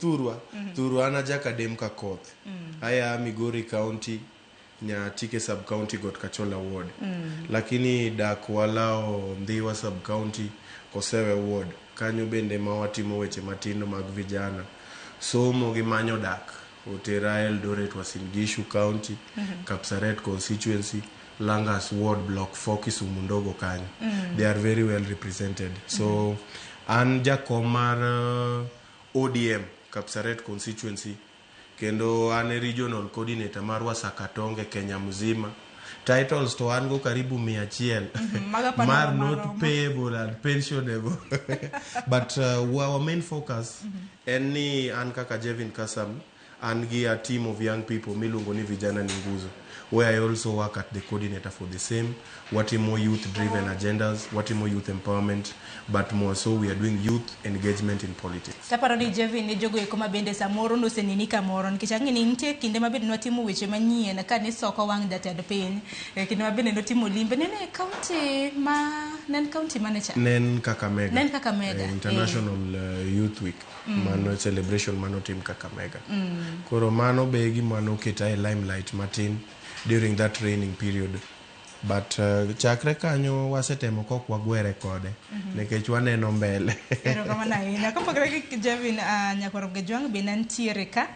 Thurwa, thurwa an ajakadem ka koth. Aya Migori County, Nyatike sub county, Got Kachola ward. Lakini dak walao Ndhiwa sub county, Kosewe ward. Kanyo bende ma watimo weche matindo mag vijana. Somo gi manyo dak otera Eldoret, Uasin Gishu County, Kapsaret constituency, Langas ward, block 4, Kisumu Ndogo kanyo. They are very well represented. So an jakom mar ODM Kapsaret constituency, kendo an e regional coordinator mar Wasakatonge Kenya mzima. Titles to an go karibu 100 Mago aparo mar maromo. Not payable and pensionable, but our main focus en ni an kaka Jevin Kasam an gi a team of young people miluongo ni Vijana ni Nguzo, where I also work at the coordinator for the same. Watimo youth driven agendas, watimo youth empowerment, but more so we are doing youth engagement in politics. Taparo ni Jevin ni jogo eko ma bende samoro noseneni kamoro, nikech ang'e ni nitie kinde ma bende nwatimo weche manyien ka nisoko wang' jatend piny e kinde ma bende notimo limbe nene e kaunti ma ne en kaunti mane cha? Ne en Kakamega. Ne en Kakamega. International Youth Week mano celebration manotim Kakamega. Koro mano be gima noketa e limelight matin during that training period, but chakre kanyo wasetemo kok wagwere kode nikech waneno mbele. Erokamano ahinya. Kopogore gi Jevin, nyakwar Gejwang' be nantiere ka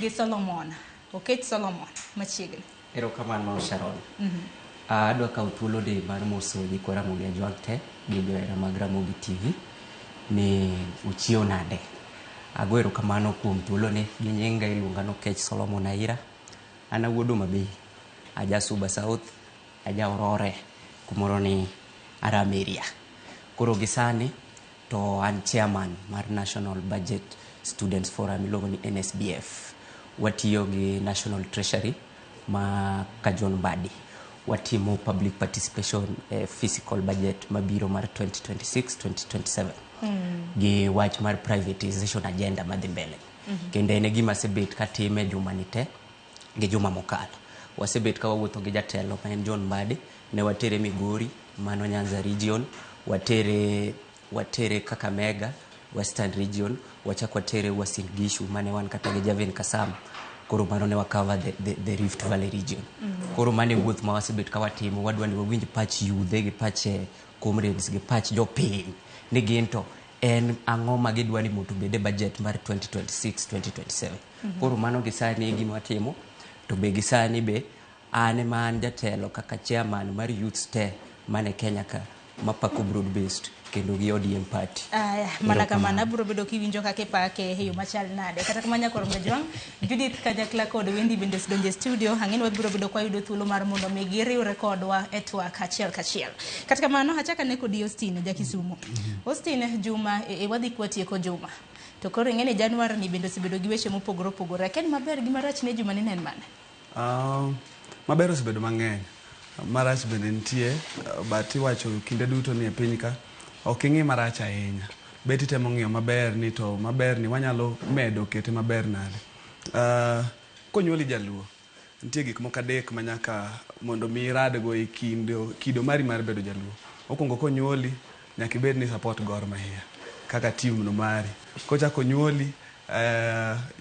gi Solomon Okech Solomon machiegni. Erokamano, Sharon. Adwa kawo thuolo ni mar moso nyikwa Ramogi Ajwang' te gi johera mag Ramogi TV ni uchiew nade. Ago erokamano kuom thuoloni. Gi nyinga iluonga ni Okech Solomon Aira. An awuod Homa Bay, aja Suba South, aja Orore, kumoro ni Aram area. Koro gi sani to an chairman mar National Budget Students Forum iluongo ni NSBF. Watiyo gi National Treasury ma ka John Mbadi. Watimo public participation e fiscal budget mabiro mar 2026-2027 gi wach mar privatization agenda madhi mbele. Kendo en e gima asebet katime juma ni te gi juma mokalo. Wasebet ka wawuotho gi jatelo ma en John Mbadi, ne watere Migori, mano Nyanza region, watere Kakamega, Western region, wachak watere Uasin Gishu mane wan kata gi Javin Kasam. Koro mano ne wacover the Rift Valley region. Koro mano e wuoth ma wasebet ka watimo, wadwa ni wawinj pach yudhe gi pach comrades gi pach jopiny ni gin to en ang'o ma gidwa ni mondo obed e budget mar 2026-2027. Koro mano gi sani e gima watimo, to be gi sani be an ema an jatelo kaka chairman mar youths te mane Kenya ka mapako broad based kendo gi ODM party. Aya, mana kamano abiro bedo kiwinjo kaka ipake e yo machal nade. Kata kamano, nyakwar Gajwang', Judith kanyakla kod Wendy bende osedonjo e studio. Ang'e ni wabiro bedo kwayudo thuolo mar mondo mi giriwre kodwa e twak achiel kachiel. Kata kamano, achak ane kodi Austin ja Kisumu. Austin, Juma, wadhi kwatieko Juma. To koro ing'e ni Januar ni bende osebedo gi weche mopogore opogore. Akia ni maber gi marach ne juma ni ne en mane? Maber osebedo mang'eny, marach bende nitie, but iwacho kinde duto ni e piny ka ok ing'i marach ahinya, bet itemo ng'iyo maber ni to maber ni wanyalo medo kete maber nade. Konyuoli jaluo, nitie gik moko adek ma nyaka mondo mi iradgo e kido mari mar bedo jaluo. Mokwongo, konyuoli nyaka ibed ni support Gor Mahia kaka team no mari. Kochako nyuoli,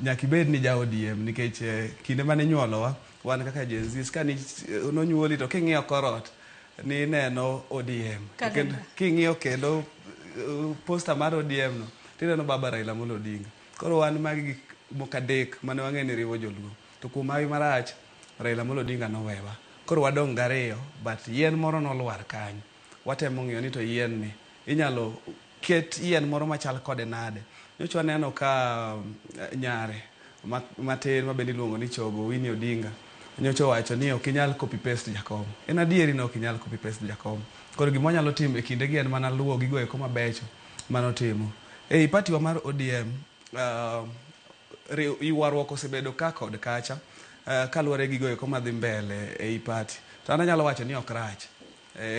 nyaka ibed ni ja ODM nikech kinde mane inyuolowa wan kaka Gen Zs ka nonyuoli to king'iyo korot nineno ODM. Kendo king'iyo kendo poster mar ODM no tineno baba Raila Amolo Odinga. Koro wan magi gik moko adek mane wang'e ni riwo joluo. To kuom hawi marach, Raila Amolo Odinga nowewa. Koro wadong' gariyo, but yien moro nolwar kanyo. Watemo ng'iyo ni to yien ni inyalo ket yien moro machal kode nade. Nyocha waneno ka nyare matin ma bende iluongo ni Chogo Winnie Odinga nyocha owacho ni ok inyal copy paste Jakom. En adieri ni ok inyal copy paste Jakom. Koro gima wanyalo timo e kindegi en mana luwo gigo eko mabecho manotimo. Ei party wa mar ODM, ywaruok osebedo ka kod kacha kaluwore gi gigo eko madhi mbele ei party. To an anyalo wacho ni ok rach.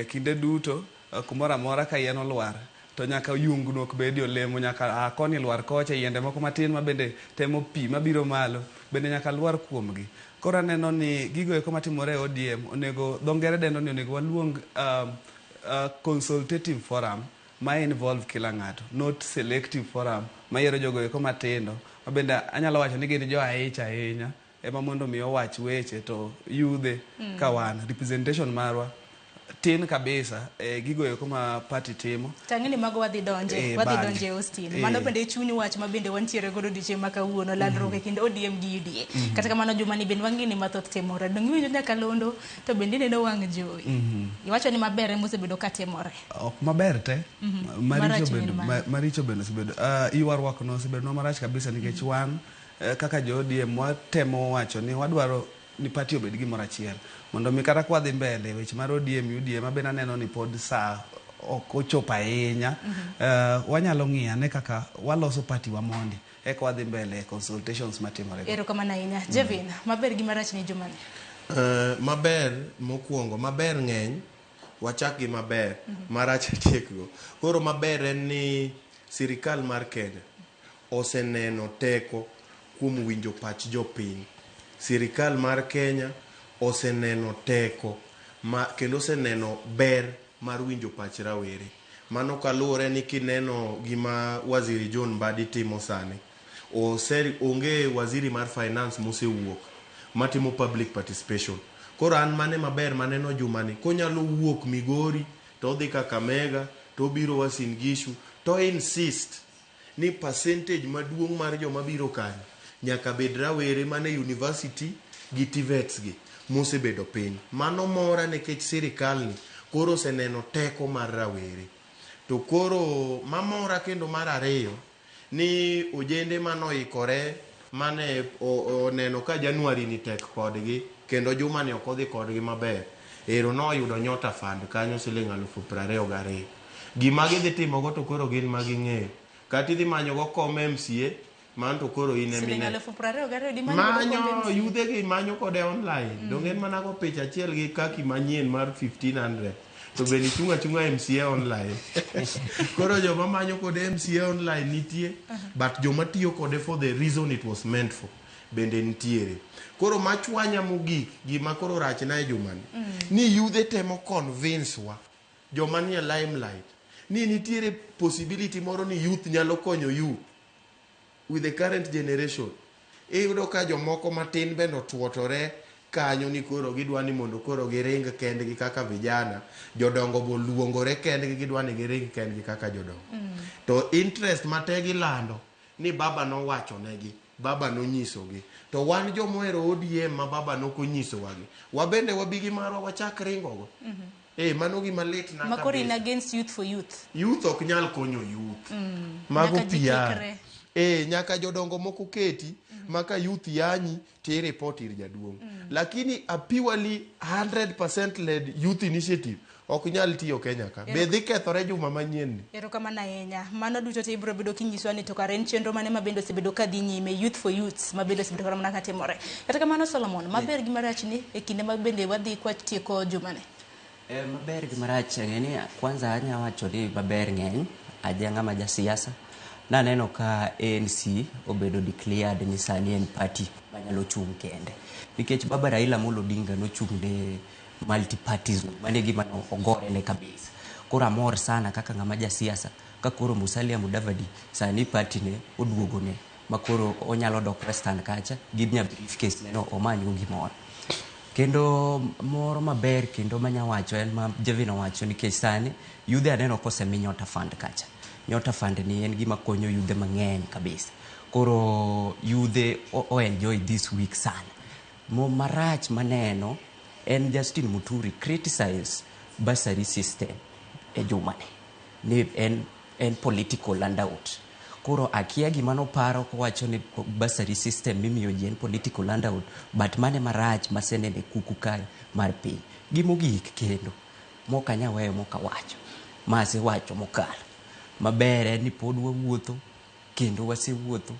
Kinde duto kumoro amora ka yien olwar to nyaka yungnuok bedie, olemo nyaka a koni lwar kocha, yiende moko matin ma bende temo pi mabiro malo bende nyaka lwar kuomgi. Koro aneno ni gigo eko matimore e ODM onego dho ngere dendo ni onego waluong consultative forum. ma involve kila ng'ato, not selective forum mayiero jogo eko matindo ma bende anyalo wacho ni gin jo aich ahinya ema mondo mi owach weche to yudhe ka wan representation marwa tin kabisa e gigo eko ma party timo. Tang'e ni mago wadhi donje, wadhi bang'e. Donje Austin. Mano bende chuny wach ma bende wantiere godo odiochieng' ma kawuono, lalruok e kind ODM gi UDA. Kata kamano juma ni bende wang'e ni mathoth timore. Donge iwinjo nyakalondo to bende ineno wang' jowi. Iwacho ni maber ema osebedo ka timore. Ok maber te. Maricho Marach bende en mane? Maricho bende osebedo ywaruok no osebedo marach kabisa nikech wan kaka jo ODM watemo wacho ni wadwaro ni party obed gimoro achiel mondo mi kata kwadhi mbele weche mar ODM UDA ma bende aneno ni pod saa ok ochopo ahinya. Wanyalo ng'iyo ane kaka waloso party wa mondi eka wadhi mbele e consultations matimore go. Erokamano ahinya. Jevin, maber gi marach ni juma ni. Maber mokwongo, maber ng'eny, wachak gi maber, marach atiekgo. Koro maber en ni sirikal mar Kenya oseneno teko kuom winjo pach jopiny. Sirikal mar Kenya oseneno teko ma, kendo oseneno ber mar winjo pach rawere. Mano kaluwore ni kineno gima Waziri John Mbadi timo sani, onge waziri mar finance mosewuok matimo public participation. Koro an mane maber maneno jumani, konyalo wuok Migori to odhi Kakamega to obiro Uasin Gishu to insist ni percentage maduong' mar joma biro kanyo nyaka bed rawere mane university gi TVETs gi mosebedo piny. Mano mora nikech sirikal ni koro oseneno teko mar rawere. To koro mamora kendo mar ariyo ni ojende manoikore mane oneno ka January ni tek kodgi kendo juma ni ok odhi kodgi maber. Ero noyudo Nyota Fund kanyo siling 22,000. Gima gidhi timogo to koro gin ma ging'eyo. Kata idhi manyogo kom MCA, man to koro in Siling emine. 22,000 di manyo godo Manyo kombe MCA. yudhe gi manyo kode online. Donge en mana go picha achiel gi kaki manyien mar 1500. To bende ichung' achung'a MCA online. Koro joma manyo kode MCA online nitie, but joma tiyo kode for the reason it was meant for bende nitiere. Koro machwanya mogik, gima koro rachna e jumani, ni yudhe temo convince wa joma nie limelight ni nitiere possibility moro ni youth nyalo konyo youth with the current generation. Iyudo ka jomoko matin bende otuotore kanyo ni koro gidwa ni mondo koro giring kendgi kaka vijana, jodongo bo luongore kendgi gidwa ni giring kendgi kaka jodongo. To interest mate gilando ni baba nowacho negi, baba nonyisogi. To wan jomohero ODM ma baba nokonyisowa gi, wabende wabi gi marwa wachak ringogo. Mano gima lit na Ma koro in kabisa. against youth for youth. Youth ok nyal konyo youth. Mago Nyaka ji PR. kikre. Nyaka jodongo moko keti maka youth yanyi ti report ir jaduong'. Lakini a purely 100% led youth initiative ok nyal tiyo Kenya ka. Be dhi kethore juma manyien ni. Erokamano ahinya. Mano duto te ibiro bedo kinyiswa ni to kare en chenro mane ma bende osebedo ka dhi nyime, Youth for Youths, ma bende osebedo mana ka timore. Kata kamano Solomon, maber gi marach ni e kinde ma bende wadhi kwa tieko jumani. Maber gi marach ng'e ni kwanza anya wacho ni maber ng'eny aja ng'ama ja siasa naneno ka ANC obedo declared ni sani en party manyalo chung' kende nikech baba Raila Amolo Odinga nochung' ne multipartyism mane gima ogore ne kabisa. Koro amor sana kaka ng'ama ja siasa ka koro Musalia Mudavadi sani party ne oduogo ne ma koro onyalo dok Western kacha gi nya briefcase ne no omanygo gimoro. Kendo moro maber kendo manya wacho en ma Jevin owacho nikech sani yudhe aneno kosemi Nyota Fund kacha. Nyota Fund ni en gima konyo yudhe mang'eny kabisa. Koro yudhe o enjoy this week sana. Mo marach maneno en Justin Muturi criticize bursary system e jumani ni en political handout. Koro akia gima noparo kowacho ni bursary system mimiyo ji en political handout, but mane marach masenene kuku kae mar piny. Gi mogik kendo mok anya weyo mok awacho masewacho mokalo maber en ni pod wawuotho kendo wasewuotho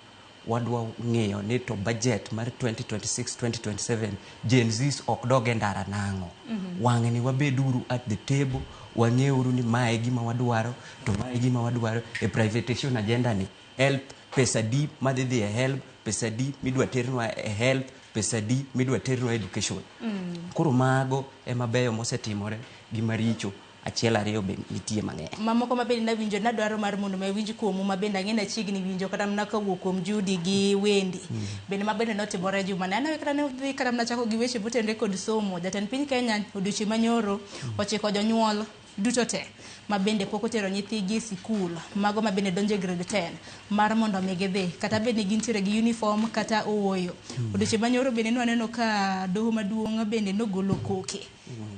wadwa ng'iyo ni to budget mar 2026-2027 Gen Zs ok dog e ndara nang'o. Wang'ni wabeduru at the table, wang'euru ni mae gima wadwaro to mae gima wadwaro e privatization agenda ni health pesa di madhi dhi e health, pesa di midwa ternwa e health, pesa di midwa ternwa education. Koro mago ema beyo mosetimore gi maricho. Achiel ariyo be nitie mang'eny. Mamoko ma bende nawinjo nadwaro mar mondo mi awinj kuomu ma bende ang'e ni achiegni winjo kata mana kowuok kuom Judy gi Wendy. Bende ma bende notimore juma ni. Aneno kata ne odhi kata mana chako gi weche motenore kod somo. Jatend piny Kenya odiochieng' manyoro ochiko jonyuol duto te ma bende pok otero nyithigi e sikul, mago ma bende donjo e grade 10 mar mondo mi gidhi kata bed ni gintiere gi uniform kata ooyo. Odiochieng' manyoro bende nwaneno ka doho maduong' bende nogolo koke.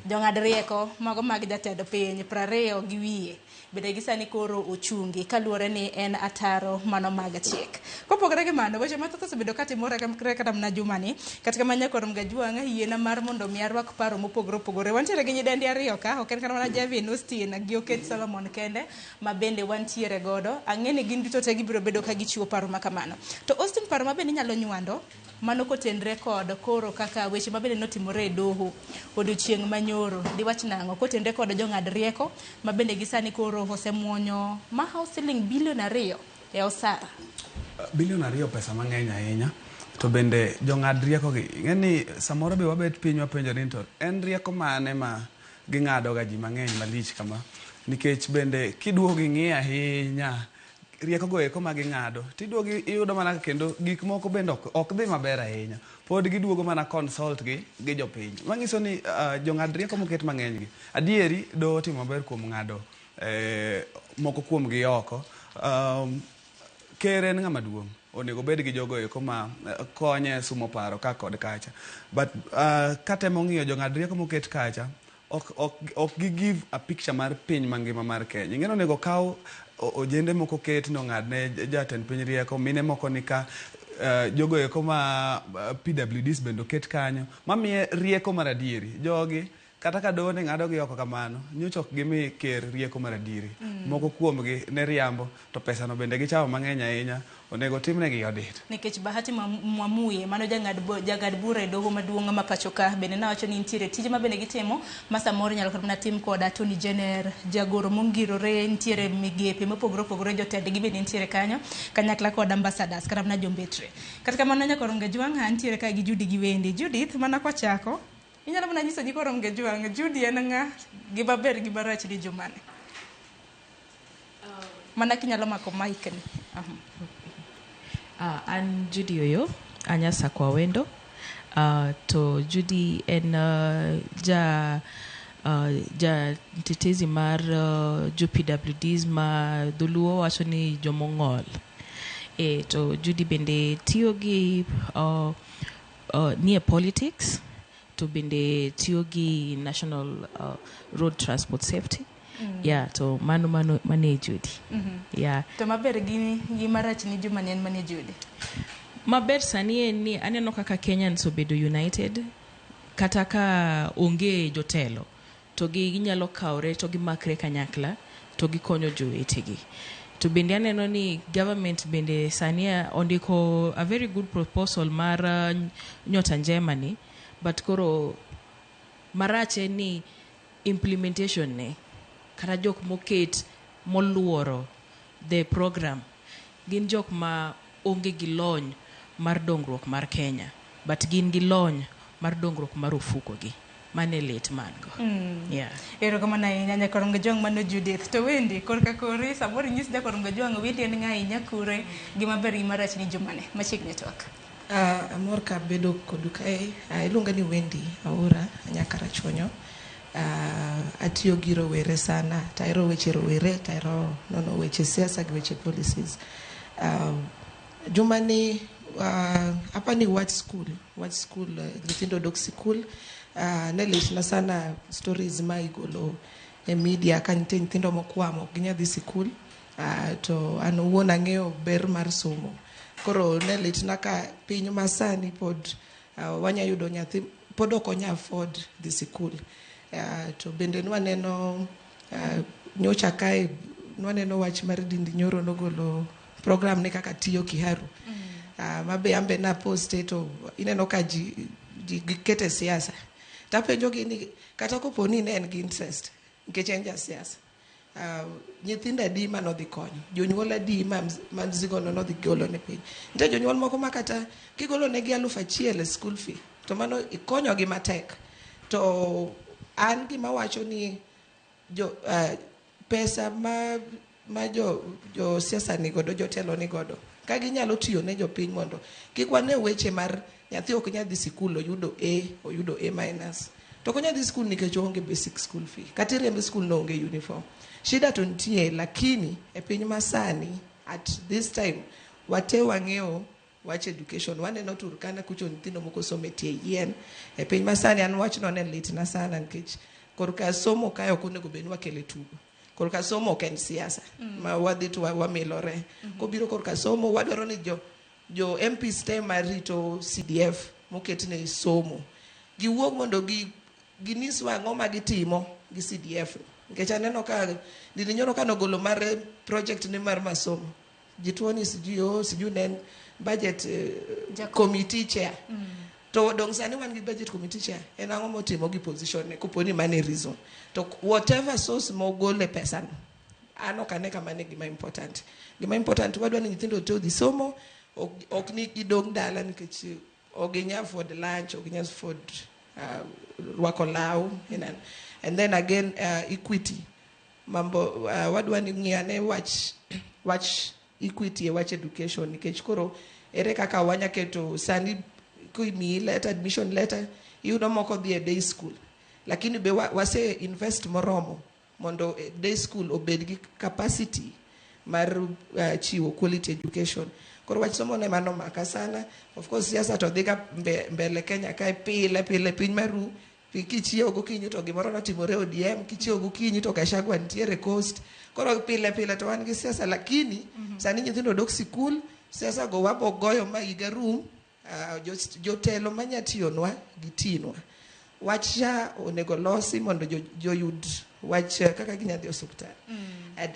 Jong'ad rieko mago mag jatend piny 20 gi wiye bende gi sani koro ochungi kaluwore ni en ataro mano mag chik. Kopogore gi mano, weche mathoth osebedo katimore kata mana jumani. Kata kamano Nyakwar Mgajwang' yiena mar mondo mi arwak paro mopogore opogore. Wantiere gi nyidendi ariyo ka, ok en kata mana Jevin Austin gi Oket Solomon kende ma bende wantiere godo. Ang'e ni gin duto te gibiro bedo ka gichiwo paro ma kamano. To Austin, paro ma bende inyalo nywando mano kotenre kod koro kaka weche ma bende notimore e doho odiochieng' manyoro. Diwach nang'o kotenre kod jong'ad rieko ma bende gi sani koro osemuonyo mahawo siling bilion 2 e osara. Bilion 2 pesa mang'eny ahinya. To bende jong'ad rieko gi, ing'e ni samoro be wabet piny wapenjore ni to en rieko mane ma ging'ado ga ji mang'eny malich kama. Nikech bende kiduogo ing'i ahinya rieko go eko ma ging'ado, tiduogo iyudo mana kendo gik moko bende ok dhi maber ahinya. Pod giduogo mana consult gi jopiny. Manyiso ni jong'ad rieko moket mang'eny gi, adieri doho otimo maber kuom ng'ado moko kuom gi oko. Ker en ng'ama duong', onego obed gi jogo eko ma konye sumo paro ka kod kacha. But katemo ng'iyo jong'ad rieko moket kacha, ok gi give a picture mar piny mangima mar Kenya. Ing'e ni onego kaw ojende moko ket nong'ad ne jatend piny rieko, mine moko ni ka, jogo eko ma PWDs bende oket kanyo, mamiye rieko mar adieri. Jogi kata ka doho ne ng'ado gi oko kamano, nyocha ok gimi ker rieko mar adieri. Moko kuomgi ne riambo, to pesano bende gichamo mang'eny ahinya, onego timnegi audit. Nikech Bahati Mwamuye, mano jang'ad bura e doho maduong' ma pacho ka, bende nowacho ni nitiere tije ma bende gitimo ma samoro inyalo kata mana tim kod Attorney General, jagoro mongirore, nitiere migepe mopogore opogore, jotendgi bende nitiere kanyo, kanyakla kod ambassadors kata mana jombetre. Kata kamano Nyakwar Mgajwang' antiere ka gi Judy gi Wendy. Judith, mana kwachako, inyalo mana nyiso Nyakwar Mgajwang', Judy en ng'a, gi maber gi marach ni jumane? Mana kinyalo mako mic ni. An Judy Oyo, anya Sakwa Wendo. To Judy en ja mtetezi mar jo PWDs ma dholuo wacho ni jomong'ol. To Judy bende tiyo gi nie politics, to bende tiyo gi National Road Transport Safety. Yeah, to mano mane Judy. Yeah. To maber gi marach ni juma ni en mane Judy? Maber sani en ni aneno kaka Kenyans obedo united, kata ka onge jotelo to ginyalo kawre to gimakre kanyakla to gikonyo jowetegi. To bende aneno ni government bende sani ondiko a very good proposal mar Nyota Njema ni, but koro marach en ni implementation ne kata jok moket moluoro the program gin jok ma onge gi lony mar dongruok mar Kenya, but gin gi lony mar dongruok mar ofuko gi. Mane lit man go. Yeah. Erokamano ahinya Nyakwar Mgajwang' mano Judith. To Wendy, korka kori, samoro inyis Nyakwar Mgajwang' Wendy en ng'a ahinya kure, gi maber gi marach ni jumane. Machiegni twak. Amor ka bedo kodu kae. Iluonga ni Wendy Aora, Nyakarachuonyo. Atiyo gi rowere sana, tahero weche rowere, tahero nono weche siasa gi weche policies. Jumani apani wach school, nyithindo dok sikul. Ne litna sana stories ma igolo e media ka nitie nyithindo mokwamo ok ginyal dhi sikul. To an owuon ang'eyo ber mar somo. Koro ne litna ka piny masani pod wanya yudo nyathi pod ok onya afford dhi sikul. To bende nwaneno nyocha kae nwaneno wach mar Dindi Nyoro nogolo program ne kaka tiyo Kiharu. Mabe ambe na poste to ineno ka ji gikete siasa. Tapenjo gi ni kata kopo ni ne en gi interest nikech en ja siasa. Nyithindo adi manodhi konyo, jonyuol adi ma mzigo no nodhi golo ne piny. Nitie jonyuol moko ma kata kigolo negi 1000 e school fee to mano ikonyogi matek. To an gima wacho ni Jo pesa ma jo siasa nigodo, jotelo nigodo, ka ginyalo tiyo ne jopiny mondo kik wane weche mar nyathi ok nyal dhi sikul, oyudo A, oyudo A minus, to ok onyal dhi sikul nikech oonge basic school fee, kata iriembe sikul no onge uniform. Shida to nitie, lakini e piny masani at this time wate wang'eyo wach education. Waneno Turkana kucho nyithindo moko somo e tie yien. E piny masani an wachno ne litna sana, nikech korka somo kae ok onego bed ni wakele tugo. Korka somo ok en siasa ma wadhi to wamilore. Kobiro korka somo, wadwaro ni jo MPs te marito CDF moket ne somo giwuog mondo gi ginyiswa ang'o ma gitimo gi CDF, nikech aneno ka Ndindi Nyoro ka nogolo mar project ne mar masomo, ji tuo ni sijui, oh, sijui ne en budget committee chair. To dong sani wan gi budget committee chair, en ang'o motimo gi position ne koponi mane reason? To whatever source mogole pesa no, an ok ane ka mano e gima important. Gima important, wadwa ni nyithindo te odhi somo, ok ni gidong' dala nikech ok ginyal afford lunch, ok ginyal afford rwako law, ineno. And then again, equity mambo, wadwa ni ng'iyane wach equity e wach education, nikech koro ere kaka wanya keto sani kimiyi letter, admission letter, iyudo moko dhi e day school, lakini be wase invest moromo mondo day school obed gi capacity mar chiwo quality education? Koro wach somo ne mano maka sana. Of course siasa to dhi ga mbele Kenya kae pile pile, piny maru. Kichiewo gokinyi to gimoro notimore ODM, kichiewo gokinyi to Gachagua nitiere Coast. Koro pile pile to wan gi siasa, lakini sani nyithindo dok sikul, siasa go wabo goyo ma higa rum. Jotelo manya tiyonwa gitinwa. Wach SHA onego losi mondo joyud wach kaka ginya dhi osuptal.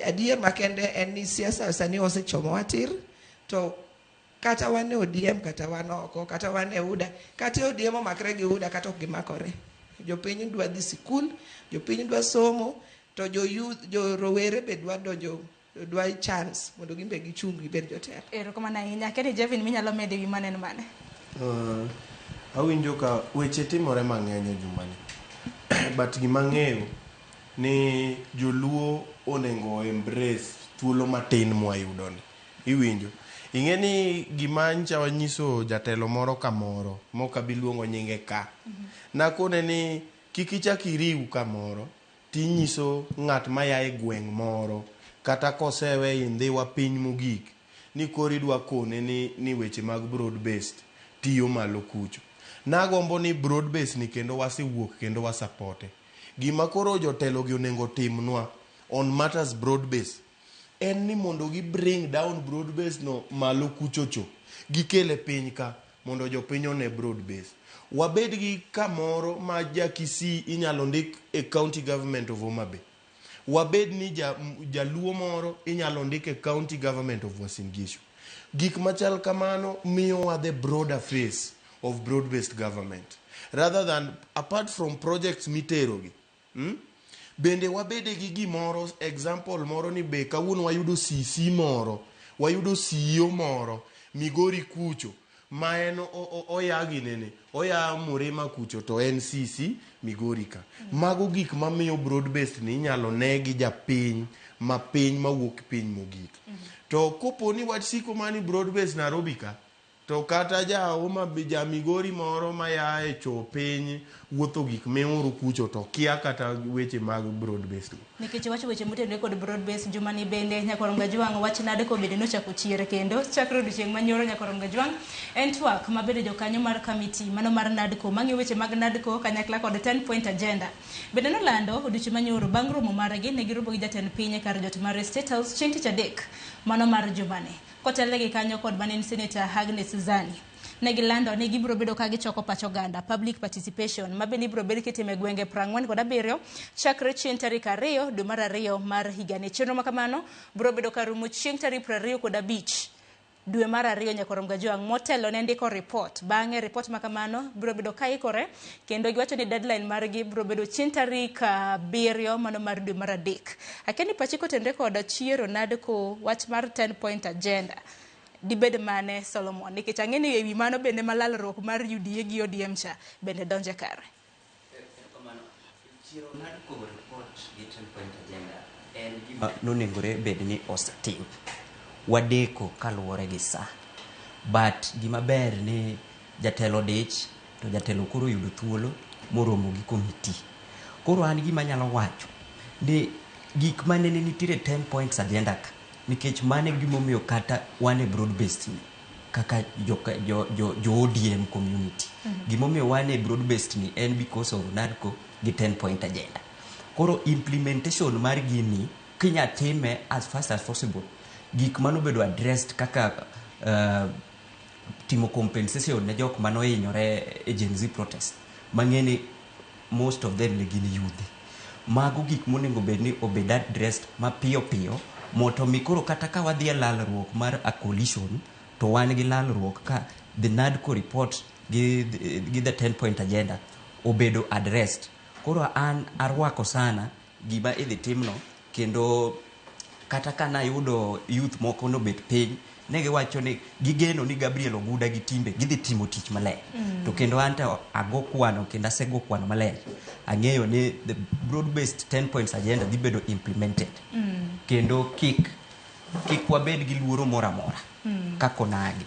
Adier makende en ni siasa sani osechomowa tir, to kata wan e ODM, kata wan oko, kata wan e UDA, kata ODM omakre gi UDA, kata ok gimakore, jopiny dwa dhi sikul, jopiny dwa somo, to jo youth, jo rowere be dwa donjo, dwa chance mondo gin be gichung' gibed jotelo. Erokamano ahinya. Keni Jevin, minyalo medo ewi mano en mane? Awinjo ka weche timore mang'eny e jumani, but gima ang'eyo ni joluo onego embrace thuolo matin mwayudoni. Iwinjo, ing'e ni gima ncha wanyiso jatelo moro kamoro mok abi luongo nyinge ka, nakone ni kik ichak iriw kamoro tinyiso ng'at maya e gweng' moro, kata kosewe i Ndhiwa piny mogik, ni koro idwa kone ni weche mag broad based tiyo malo kucho. Nagombo ni broad based ni kendo wasewuok kendo wasapote. Gima koro jotelo gi onego timnwa on matters broad based en ni mondo gi bring down broad based no malo kuchocho, gikele piny ka mondo jopiny one broad base. Wabed gi kamoro ma ja Kisii inyalo ndik e county government of Homa Bay, wabed ni jaluo moro inyalo ndik e county government of Uasin Gishu. Gik machal kamano miyowa the broader face of broad based government, rather than apart from projects miterogi, Bende wabede gi gimoro, example moro ni be kawuono wayudo CC moro, wayudo CEO moro Migori kucho ma en oya ginene, oya Murima kucho, to en CC Migori ka. Mago gik mamiyo broad based ni inyalo ne gi japiny ma piny mawuok piny mogik. To kopo ni wach siko mani broad based Nairobi ka, to kata ja Homa Bay, ja Migori moro maya e cho piny wuotho gik miuru kucho to kia kata weche mag broad based go. Nikech iwacho weche motenore kod broad base, jumani bende Nyakorom Gajwang' wach nade kobede nochako chier kendo chakre odiochieng' manyoro. Nyakorom Gajwang' en twak mabedo jokanyo mar kamiti mano mar NADCO mang'iyo weche mag NADCO kanyakla kod 10 point agenda bende nolando odiochieng' manyoro bang' romo margi ne giromo gi jatend piny e kar jot mar State House chieng' tich adek mano mar jumani, kotelnegi kanyo kod manen Senator Agnes Zani. Ne gilando ni gibiro bedo ka gichoko pach oganda, public participation, ma bende ibiro bed kitimo e gwenge 47 chakre chieng' tarik 2 dwe mar 2 mar higani. Chenro ma kamano biro bedo ka rumo chieng' tarik 25 dwe mar 2, Nyakorom Gajwang', motelo ne ndiko report. Bang'e report ma kamano biro bedo ka ikore kendo giwacho ni deadline margi biro bedo chieng' tarik 7 mano mar dwe mar 3. Akia ni pachi kotenre kod chiero NADCO, wach mar 10 point agenda dibed mane, Solomon, nikech ang'e ni ewi mano bende malalruok mar UDA gi ODM cha bende donje kare. Chiero NADCO report gi 10 point agenda en gima nonegore bed ni osetim. Wadeko kaluwore gi sa. But gima ber ni jatelo dich to jatelo koro oyudo thuolo moromo gi committee. Koro an gima anyalo wacho ni gik mane ne nitiere 10 points agenda ka nikech mano e gimomiyo kata wan e broad based ni kaka jo ODM community. Gimomiyo wan e broad based ni en because of NADCO gi 10 point agenda. Koro implementation mar gini kinya time as fast as possible, gik manobedo addressed kaka timo compensation ne jok manohinyore e Gen Z protest mang'eni most of them ne gin youth. Mago gik monego bed ni obed addressed mapiyo piyo mondo mi koro kata ka wadhi e lalruok mar a coalition to wan gi lalruok ka the NADCO report gi the 10 point agenda obedo addressed. Koro an arwako sana gima idhi timno kendo kata ka nayudo youth moko nobet piny ne giwacho ni gigeno ni Gabriel Oguda gi timbe gidhi timo tich maler. To kendo an to ago kwano kendo asego kwano maler. Ang'eyo ni the broad based 10 points agenda dhi bedo implemented. Kendo kik wabed gi luoro moro amora kaka onagi.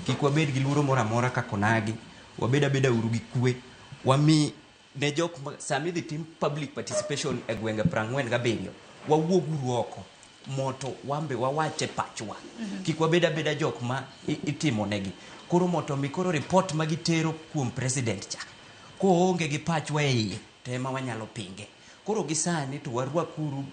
Kik wabed gi luoro moro amora kaka onagi. Wabed abeda uru gi kwe. Wami ne jok ma sami idhi tim public participation e gwenge 47 wawuog uru oko moto wambe wawache pachwa. Kik wabed abeda jok ma itimo negi. Koro moto mi koro report ma gitero kuom president cha koonge gi pachwa e iye to ema wanyalo pinge. Koro gi sani to warwakuru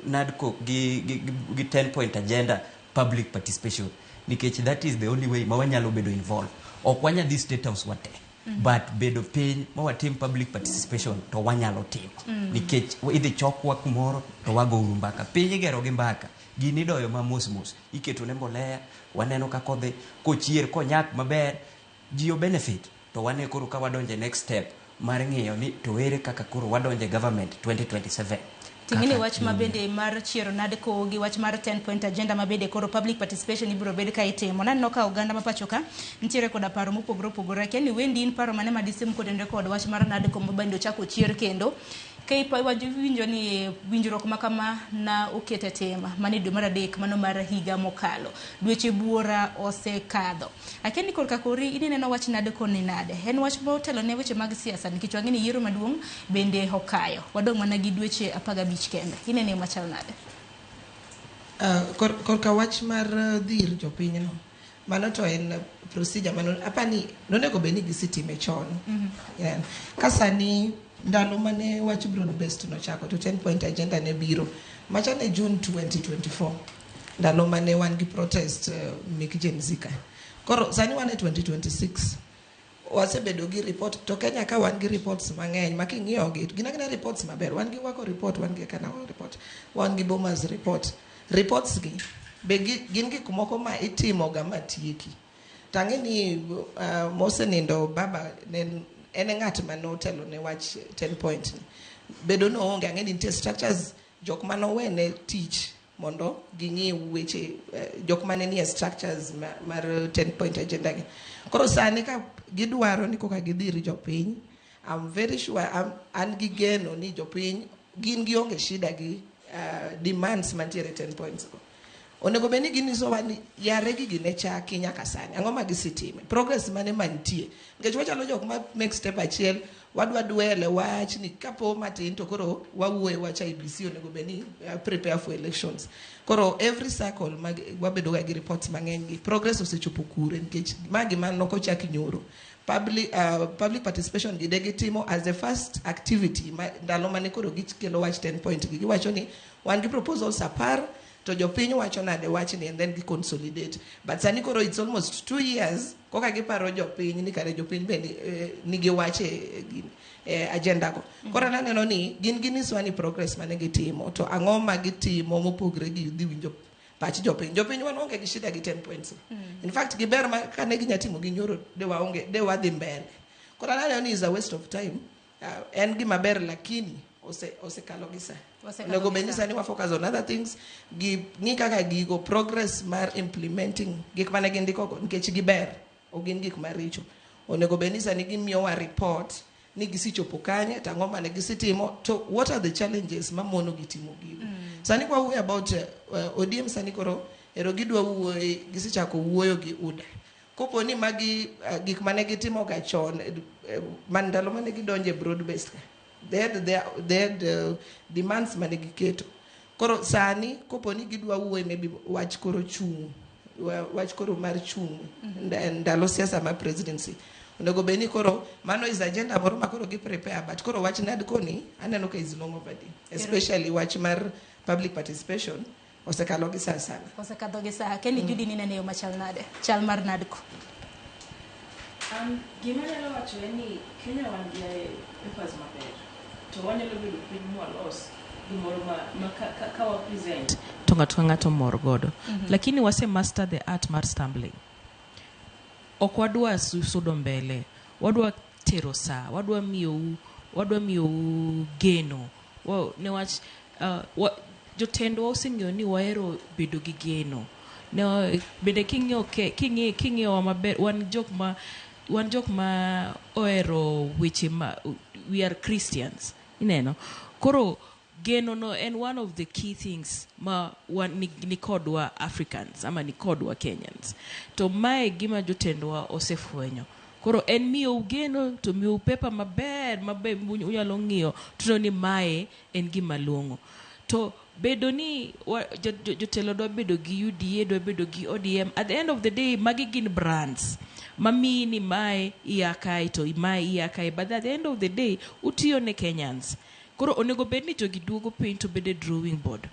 NADCO gi 10 point agenda public participation nikech that is the only way ma wanyalo bedo involved. Ok wanyal dhi State House wate. But bedo piny ma watim public participation to wanyalo timo. Nikech idhi chokwa kumoro to wago uru mbaka. Piny igero gi mbaka. Gini idoyo ma mos mos. Iketo ne mbolea, waneno kaka odhi, kochier konyak maber, ji o benefit. To wane koro ka wadonjo e next step mar ng'iyo ni to ere kaka koro wadonjo e government 2027. Ting'eni Kaka wach ma bende mar chiero NADCO gi wach mar 10 point agenda ma bende koro public participation ibiro bed ka itimo. Naneno ka oganda ma pacho ka nitiere koda paro mopogore opogore. Akia ni Wendi in paro mane madisim kotenore kod wach mar NADCO ma bende ochako chier kendo. Ka winjo ni winjruok ma kama na oket e tim mane dwe mar adek mano mar higa mokalo. Dweche buora osekadho. Akia ni korka kori in ineno wach NADCO ni nade? En wach motelo ne weche mag siasa nikech wang'e ni yiero maduong' bende okayo. Wadong' mana gi dweche 15 kende. Inene machal nade? Korka wach mar dhi ir jopinyno, mano to en procedure mano apani nonego bed ni gisetime chon. Yeah. Ka sani ndalo mane wach broad based nochako to 10 point agenda ne biro macha ne June 2024 ndalo mane wan gi protest mek Gen Z ka. Koro sani wan e 2026 wasebedo gi report to Kenya ka wan gi reports mang'eny ma king'iyo gi gin agina reports maber wan gi Wako report wan gi Kanawa report wan gi Bomas report reports gi be gin gik moko ma itimo ga matieki tang'e ni mosenindo baba ne en e ng'at manotelo ne wach 10 point ni bedo noonge ang'e ni nitie structures jok manowene tich mondo ging'i weche jok mane nie structures mar 10 point agenda gi. Koro sani ka gidwaro ni koka gidhi ir jopiny, I'm very sure an gi geno ni jopiny gin gionge shida gi demands mantiere 10 points go. Onego bed ni ginyisowa ni yare gigi ne chaki nyaka sani ang'o ma gisetime progress mane mantie nikech wachalo jok ma make step achiel wadwa dwele wach ni kapo matin to koro wawuoye wach IEBC onego bed ni prepare for elections koro every cycle mag wabedo ga gi reports mang'eny gi progress osechopo kure nikech ma gima nokochak nyoro public participation gi de gitimo as the first activity ma, ndalo mane koro gikelo wach 10 point gi giwacho ni wan gi proposals 10 to jopiny wacho nade wachni and then gi consolidate but sani koro it's almost 2 years koka giparo jopiny ni kare jopiny be nigi wach e gini agenda go koro an aneno ni gin ginyiswa ni progress mane gitimo to ang'o ma gitimo mopogre gi dhi winjo pach jopiny jopiny wan onge gi shida gi 10 points in fact giber ma kane ginya timo gi nyoro de waonge de wadhi mbele koro an aneno ni is a waste of time en gima ber lakini osekalo gi sa Osekalo onego gi bed ni sa. sani wa focus on other things gi ng'i kaka gigo progress mar implementing gik mane gindiko go nikech giber ok gin gik maricho onego bed ni sani gimiyowa report ni gisechopo kanye to ang'o mane gisetimo to what are the challenges mamono gi timo gigo. Sani kwa wuoyo about ODM sani koro ero gidwa wuoyo gisechako wuoyo gi UDA. Kopo ni magi gik mane gitimo ga chon man ndalo mane gidonje broad based ka they had demands mane giketo. Koro sani kopo ni gidwa wuoyo maybe wach koro chung' wach koro mar chung' ndalo siasa mar presidency onego bed ni koro mano is agenda moro ma koro gi prepare, but koro wach NADCO ni aneno ka is long overdue, especially wach mar public participation osekalo gi saa sana. Osekadho gi saa. Kenny Judy ni nene yo machal nade chal mar NADCO? Gima anyalo wacho en ni Kenya wan gi papers maber to wanyalo bedo piny mwalos gimoro ma ka wa present to ng'ato ka ng'ato mor godo. Lakini wase master the art mar stumbling. Ok wadwa sudo mbele, wadwa tero saa, wadwa miyou geno. Newach jotendwa oseng'eyo ni wahero bedo gi geno. Ne, bende king'iyo king'iyowa maber, wan jok ma ohero weche ma we are Christians, ineno. Koro geno no en one of the key things ma wan ni kodwa Africans ama ni kodwa Kenyans. To mae gima jotendwa osefwenyo. Koro en miyou geno to miyou paper maber maber unyalo ng'iyo to ni mae en gima long'o. To bedo ni jotelo dwa bedo gi UDA, dwa bedo gi ODM, at the end of the day magi gin brands mamiyi ni mae iya kae to mae iya kae, but at the end of the day utiyo ne Kenyans. Koro onego bed ni jogi duogo piny to bedo e drawing board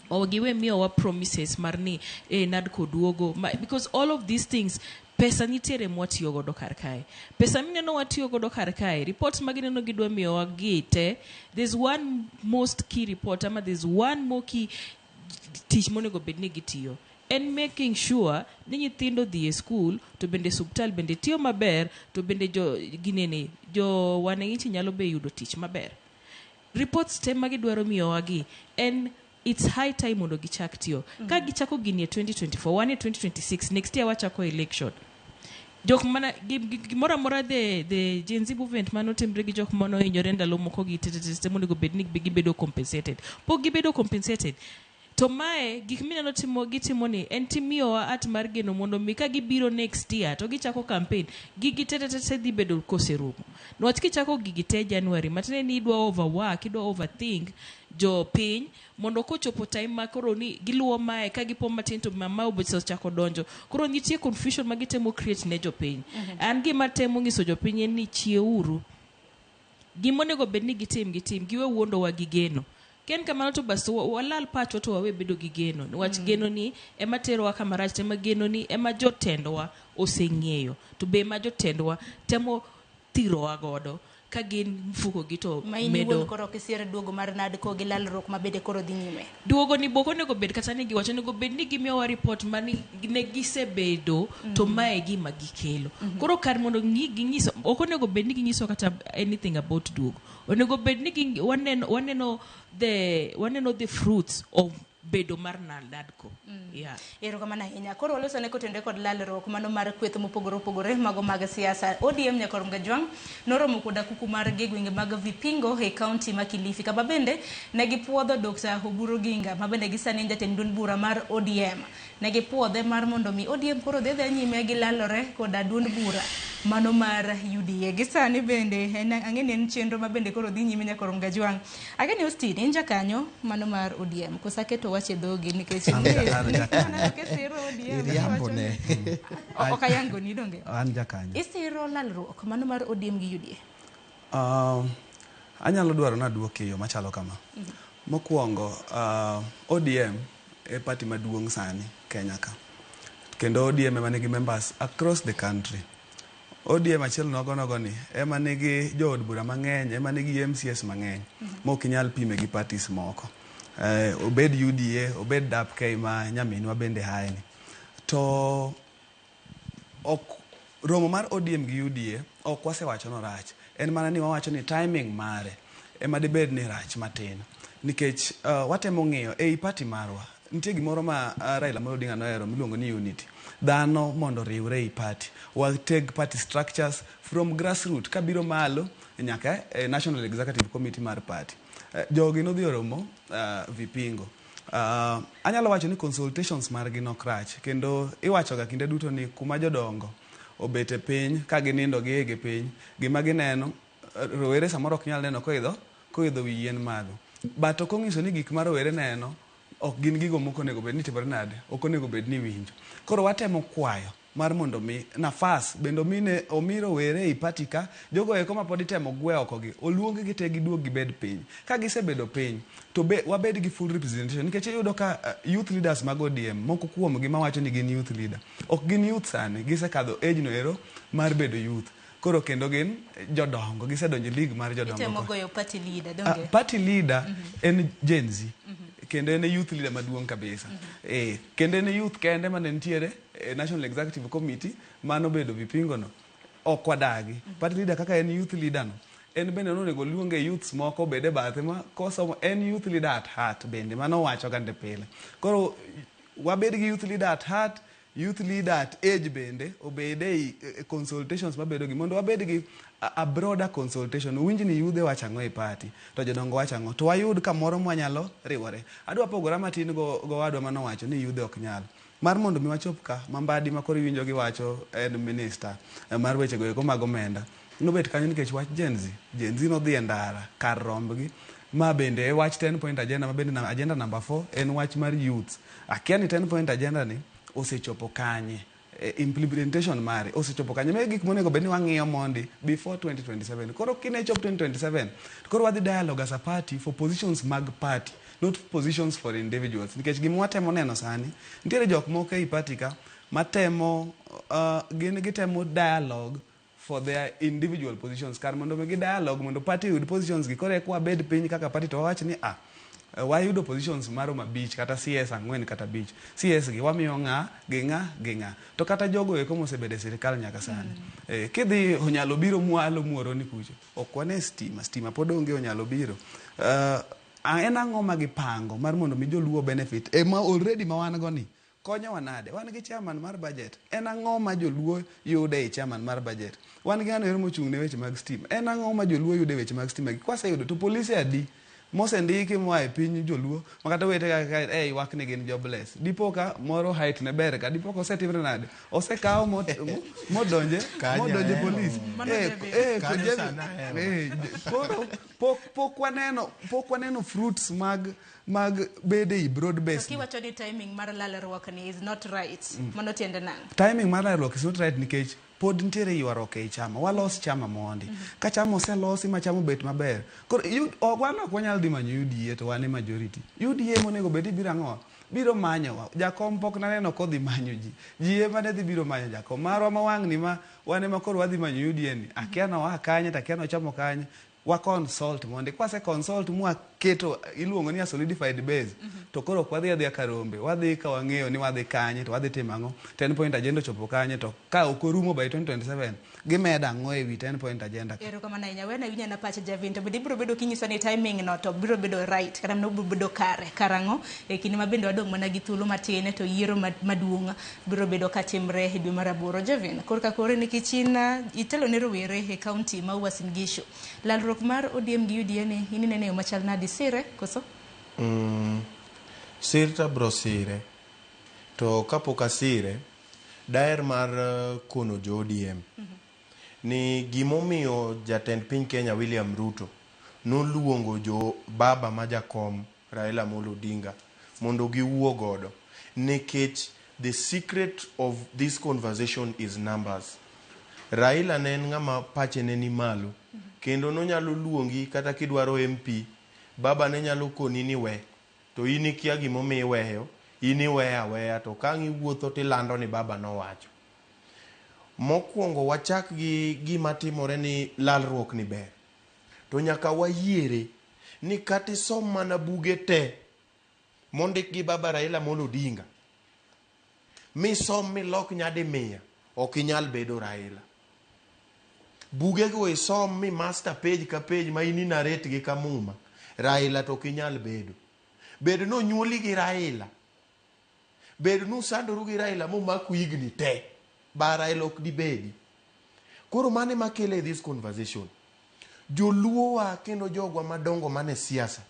or giwe miyowa promises mar ni NADCO duogo because all of these things pesa nitiere mwatiyo godo kar kae. Pesa mineno watiyo godo kar kae, reports ma gineno gidwa miyowa gi te, there's one most key report ama there's one more key tich monego bed ni gitiyo en making sure ni nyithindo dhi e school to bende osiptal bende tiyo maber to bende jo ginene jo wananchi nyalo be yudo tich maber. Reports te ma gidwaro miyowa gi en it's high time mondo gichak tiyo. Ka gichako gini e 2024, wan e 2026, next year wachako election. Jok mana gimoro amora the Gen Z movement manotimre gi jok manohinyore ndalo moko gi tete monego bed ni gibedo compensated, pok gibedo compensated. To mae gik mineno timo gitimo ni en timiyowa at mar geno mondo mi ka gibiro next year to gichako campaign, gigi te te te dhi bedo koserumo. Niwach kichako gigi te January, matiende ni idwa overwork, idwa overthink jopiny mondo kochopo time ma koro ni giluwo mae ka gipo matin to mama osechako donjo, koro nitie confusion ma gitemo create ne jopiny. An gima temo nyiso jopiny en ni chieuru, gima onego bed ni gitim gitim, giwe wuondowa gi geno. Ken kamano to bas walal pachwa to wawe bedo gi geno, niwach geno ni ema terowa kama rach. Tema geno ni ema jotendwa oseng'eyo to be ema jotendwa temo thirowa godo ka gin mfuko gi to ma in medo iwuon koro ok isier duogo mar NADCO gi lalruok ma bende koro dhi nyime. Duogo ni bok onego bed kata ni giwacho onego bed ni gimiyowa report mani ne gisebedo to mae gima gikelo. Koro kar mondo ginyiso, ok onego bed ni ginyiso kata anything about duogo. Onego bed ni waneno the fruits of bedo mar NADCO, yeah. Erokamano ahinya. Koro walosone kotenore kod lalruok mano mar kweth mopogore opogore mago mag siasa. ODM nyakor Mgajwang' noromo koda kuku margi e gwenge mag Vipingo e kaunti ma Kilifi, kama bende ne gipuodho Dr. Oburu Oginga ma bende gisani en jatend duond bura mar ODM. Ne gipuodhe mar mondo mi ODM koro dhi adhiya nyime gi lalore koda duond bura mano mar UDA. Gisani bende en ang'e ni en chenro ma bende koro dhi nyime nyakor Mgajwang'. Ang'e ni Austin in jakanyo mano mar ODM koso aketo wach e dhogi nikech An jakanyo. Aneno kisiro ODM. Iriambo ne. Ok ayangoni donge? An jakanyo. Isiro lalruok mano mar ODM gi UDA? Anyalo dwaro naduoki e yo machalo kama. Mokwongo, ODM e party maduong' sani Kenya ka. Kendo ODM ema nigi members across the country. ODM achiel nogo nogo ni ema nigi jood bura mang'eny, ema nigi MCAs mang'eny ma ok inyal pime gi parties moko. Obed UDA, obed DAP-K ma nyaminwa bende hae ni. To ok romo mar ODM gi UDA ok wasewacho norach. En mana ni wawacho ni timing mare ema dibed ni rach matin. Nikech watemo ng'iyo ei party marwa. Nitie gimoro ma Raila Amolo Odinga nohero miluongo ni unity. Dhano mondo oriwre ei party. Wateg party structures from grassroot kabiro malo nyaka e National Executive Committee mar party. Jogi nodhi oromo Vipingo. Anyalo wacho ni consultations margi nok rach kendo iwachoga kinde duto ni kuma jodongo obet e piny ka ginindo gi igi piny gima gineno rowere samoro ok nyal neno koidho wi yien malo. But ok onyiso ni gik ma rowere neno ok gin gigo mok onego bed ni timore nade, ok onego bed ni winjo. Koro watemo kwayo mar mondo mi nafas bende omi rowere ei party ka jogo eko ma pod itemo gwe oko gi oluong gi te giduog gibed piny. Ka gisebedo piny to be wabed gi full representation nikech iyudo ka youth leaders mag ODM moko kuom gi mawacho ni gin youth leader ok gin youth sani gisekadho age no ero mar bedo youth. Koro kendo gin jodongo gisedonjo e league mar jodongo. Itemo goyo party leader donge? Party leader en Gen Z kendo en e youth leader maduong' kabisa. Kendo en e youth kende mane nitiere e National Executive Committee manobedo Vipingo no. Ok wadagi. Party leader kaka en youth leader no en bende nonego oluonge youths moko obed e bathe ma kosomo en youth leader at heart bende mano owacho gande pile. Koro wabed gi youth leader at heart, youth leader at age bende obed ei consultations mabedo gi mondo wabed gi a broader consultation. Uwinj ni yudhe wacho ang'o e party to jodongo wacho ang'o to wayud kamoro mwanyalo riwore. Adwa pogora matin go gowadwa manowacho ni yudhe ok nyal. Mar mondo mi wachop ka mambadi ma koro iwinjo giwacho en minister mar weche go eko mag omenda nobet kanyo nikech wach Gen Z. Gen Z nodhi e ndara kar rombgi ma bende e wach 10 point agenda ma bende agenda number 4 en wach mar youth. Akia ni 10 point agenda ni osechopo kanye. Implementation mare osechopo kanye. Magi gik monego bed ni wang'iyo mondi before 2027. Koro kine chop 2027 koro wadhi dialogue as a party for positions mag party not positions for individuals. Nikech gima watemo neno sani nitiere jok moko ei party ka matemo gin gitemo dialogue for their individual positions kar mondo mi gi dialogue mondo party oyud positions gi koro eka wabed piny kaka party to wawach ni wayudo positions maromo 5 kata CS 4 kata 5 CS gi wamiyo ng'a gi ng'a gi ng'a to kata jogo eko mosebedo e sirikal nyaka sani kidhi Onyalo biro mwalo muoroni kucho ok wane stima pod onge Onyalo biro en ang'o ma gipango mar mondo mi joluo benefit ma already ma wan go ni konyowa nade? Wan gi chairman mar budget. En ang'o ma joluo yude e chairman mar budget? Wan gi ng'ano ero mochung' ne weche mag stima. En ang'o ma joluo yude e weche mag stima? Kwaseyudo to polise adi mosendiki moa e piny joluo ma kata owete kaka ywak ni gin jobless. Dipo ka moro height ne ber ka dipo ka osetimre nade? Osekaw modonje polis. Koro pok waneno fruits mag bede i broad base. So kiwacho ni timing mar lalruok ni is not right. Mano tiende nang'o? Timing mar lalruok is not right nikech pod nitiere ywaruok ei chama. Walos chama mondi. Ka chama oselosi ma chama obet maber. Koro wan ok wanyal dhi manyo UDA to wan e majority. UDA monego bed ni biro ang'o? Biro manyowa. Jakom pok naneno kodhi manyo ji. Ji ema ne dhi biro manyo jakom. Marwa ma wang'ni ma wan ema koro wadhi manyo UDA ni. Akia noa kanye to akia nochomo kanye. Wa consult mondi. Kwase consult mwa keto iluongo ni a solidified base. To koro ok wadhi adhiya karombe. Wadhi ka wang'eyo ni wadhi kanye to wadhi timo ang'o. 10 point agenda ochopo kanye to ka ok orumo by 2027 gimedo ang'o ewi 10 point agenda ka. Erokamano ahinya. Wena winja na pacha Javin to bende ibiro bedo kinyisa ni timing no to biro bedo right kata mano biro bedo kare. Karang'o e kinde ma bende wadong' mana gi thuolo matin to yiero maduong' biro bedo katimre e dwe mar 8. Javin, korka kore nikech in itelo ne rowere e county ma Uasin Gishu. Lalruok mar ODM gi UDA ni in inene yo machal nade sire koso? Sir to abro sire. To kapok asire, daher mar kono jo ODM ni gimomiyo jatend piny Kenya William Ruto noluongo jo baba ma jakom Raila Amolo Odinga mondo giwuo godo nikech the secret of this conversation is numbers. Raila ne en ng'ama pache ne ni malo kendo nonyalo luongi kata kidwaro MP baba ne nyalo koni ni we to in ikia gimomiyo iweyo in iweyo aweya to ka ang' iwuotho tilando ni baba nowacho. Mokwongo wachak gi gima timore ni lalruok ni ber to nyaka wayiere ni kata isom mana buge te mondik gi baba Raila Amolo Odinga misom milok nyadi 100 ok inyal bedo Raila. Bugego isom mi master page ka page ma in inarrate gi ka muma Raila to ok inyal bedo. Bed nonyuoli gi Raila Bed nusandoru gi Raila momaku higni te, ba Raila ok dibedi. Koro mano ema kele this conversation. Joluowa kendo jogwa madongo mane siasa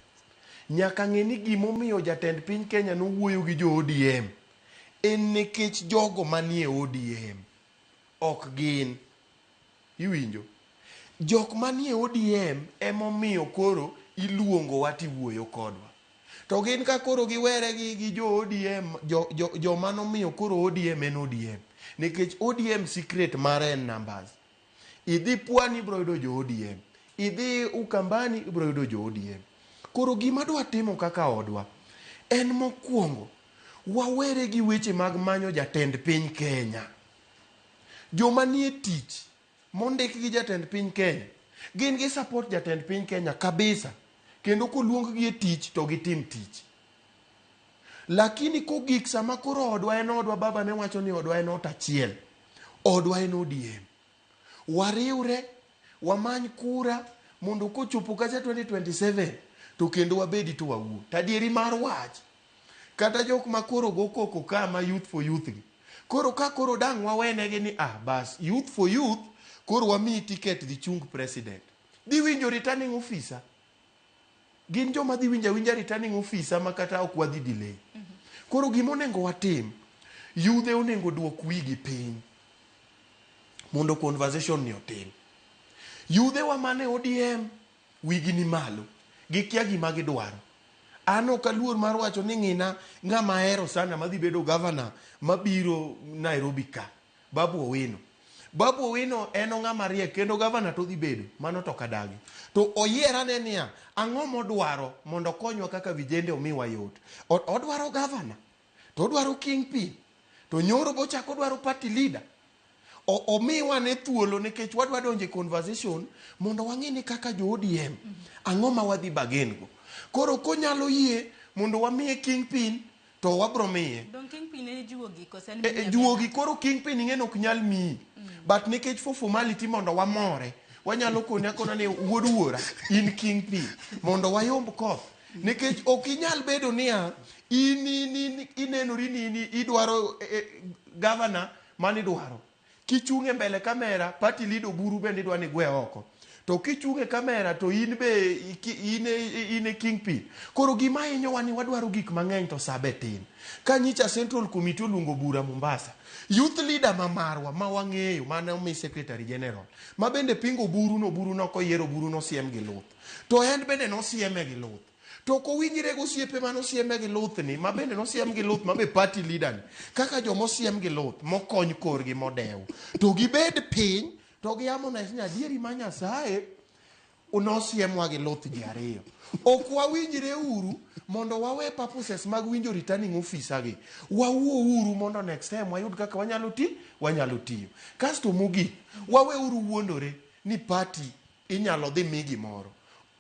nyaka ng'e ni gimomiyo jatend piny Kenya nowuoyo gi jo ODM en nikech jogo manie ODM ok gin. Iwinjo? Jok manie ODM emomiyo koro iluongowa tiwuoyo kodwa. To gin ka koro giwere gi jo ODM, joma nomiyo koro ODM en ODM. Nikech ODM secret mare en numbers. Idhi Pwani ibro yudo jo ODM. Idhi Ukambani ibro yudo jo ODM. Koro gima dwa timo kaka odwa en mokwongo wawere gi weche mag manyo jatend piny Kenya. Joma nie tich mondik gi jatend piny Kenya gin gi support jatend piny Kenya kabisa kendo koluong gi e tich to gitim tich. Lakini kogik sama koro odwa en odwa, baba ne wacho ni odwa en ot achiel. Odwa en ODM. Wariwre, wamany kura mondo kochopo kacha 2027 to kendo wabedi to wawuo. To adieri mar wach, kata jok ma koro go koko ka ma youth for youth gi. Koro ka koro dang' wawenegi ni ah bas youth for youth koro wamiyi ticket dhi chung president. Dhi winjo returning officer. Gin joma dhi winjo awinja returning officer ma kata ok wadhi delay. Koro gima onego watim, yudhe onego duok wigi piny mondo conversation ni otim. Yudhe wa mane ODM wigi ni malo, gikia gima gidwaro. An ok aluor mar wacho ni ng'ina ng'ama ahero sana madhi bedo governor mabiro Nairobi ka, Babu Owino. Babu Owino en ng'ama riek kendo governor to odhi bedo, mano to ok adagi. To oyier ane niya, ang'o modwaro mondo okonywa kaka vijende omiwa yot. Odwaro governor, to odwaro kingpin, to nyoro bochako odwaro party leader. Omiwa ne thuolo nikech wadwa donjo e conversation mondo wang'e ni kaka jo ODM ang'o ma wadhi bargain go. Koro konyalo yie mondo wamiye kingpin to wabro miye. Dong kingpin en juogi koso en E, juogi koro kingpin ing'e ni ok nyal miyi. But nikech for formality mondo wamore, wanyalo koni akona ni wuod wuora in kingpin mondo wayomb koth. Nikech ok inyal bedo niya in inenori ni in idwaro governor mani dwaro. Kichung' e mbele kamera, party leader Oburu bende idwa ni gwe oko. To kichung' e kamera to in be in e kingpin. Koro gima hinyowa ni wadwaro gik mang'eny to sa be tin. Ka nyicha Central Committee oluongo bura Mombasa, youth leader ma marwa ma wang'eyo mane omi secretary general, ma bende pingo Oburu no, Oburu nokoyiero Oburu nosiem gi luth. To en bende nosieme gi luth. To ok owinjre gi osiepe mane osieme gi luth ni, ma bende nosiem gi luth, ma be party leader ni. Kaka joma osiem gi luth, mokony korgi modew. To gibed piny, to gi harmonize ni adieri ma Nyasaye nosiemwa gi luth ji ariyo. Ok wawinjre uru mondo wawe purposes mag winjo returning officer gi. Wawuo uru mondo next time wayud kaka wanyalo tiyo. Kasto mogik, wawe uru wuondore ni party inyalo dhi mi gimoro.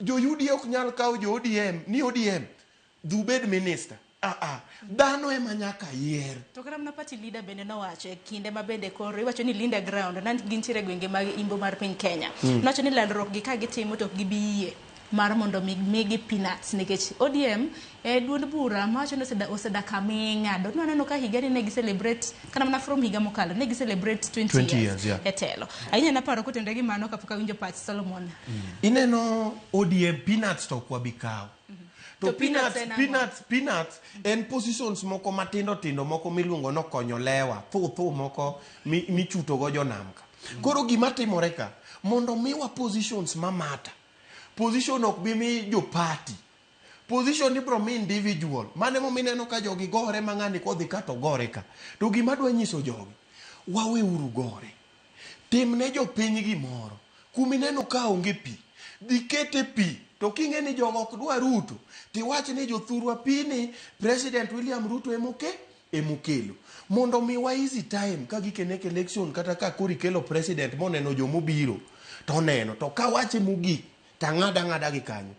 Jo UDA ok nyal kawo jo ODM ni ODM dhi ubed minister. Dhano ema nyaka yier. To kata mana party leader bende nowacho e kinde ma bende koro iwacho ni Linda Ground na gintiere e gwenge mag imbo mar piny Kenya. Nowacho ni landruok gi ka gitimo to ok gibi yie mar mondo migi peanuts nikech ODM e duond bura mawacho ni osedak aming'a. Dok nwaneno ka higani ne gi celebrate kata mana from higa mokalo ne gi celebrate 20 20 years years, yeah. e telo. Ahinya naparo kotenore gi mano kapok awinjo pach Solomon. Ineno ODM peanuts to ok wabi kawo. To To peanuts en ang'o? Peanuts en positions moko matindo tindo moko miluongo ni okonyo lewa, thu moko michuto go jonam ka. Koro gima timore ka, mondo miwa positions ma matter. Position ok bi mi jo party. Position ibro mi individual. Mano emomiyo ineno ka jogi gore ma ng'ani kodhi ka to gore ka. To gima adwa nyiso jogi, waweuru gore. Timne jopiny gimoro. Kumineno ka onge pi, dhi kete pi. To king'e ni jogo ok dwa Ruto, tiwach ni jothurwa pi ni President William Ruto emokelo. Mondo miwa easy time ka gikenek election kata ka koro ikelo president moneno jomobiro, to oneno. To kawache mogik, tang'ada ang'ada gi kanyo.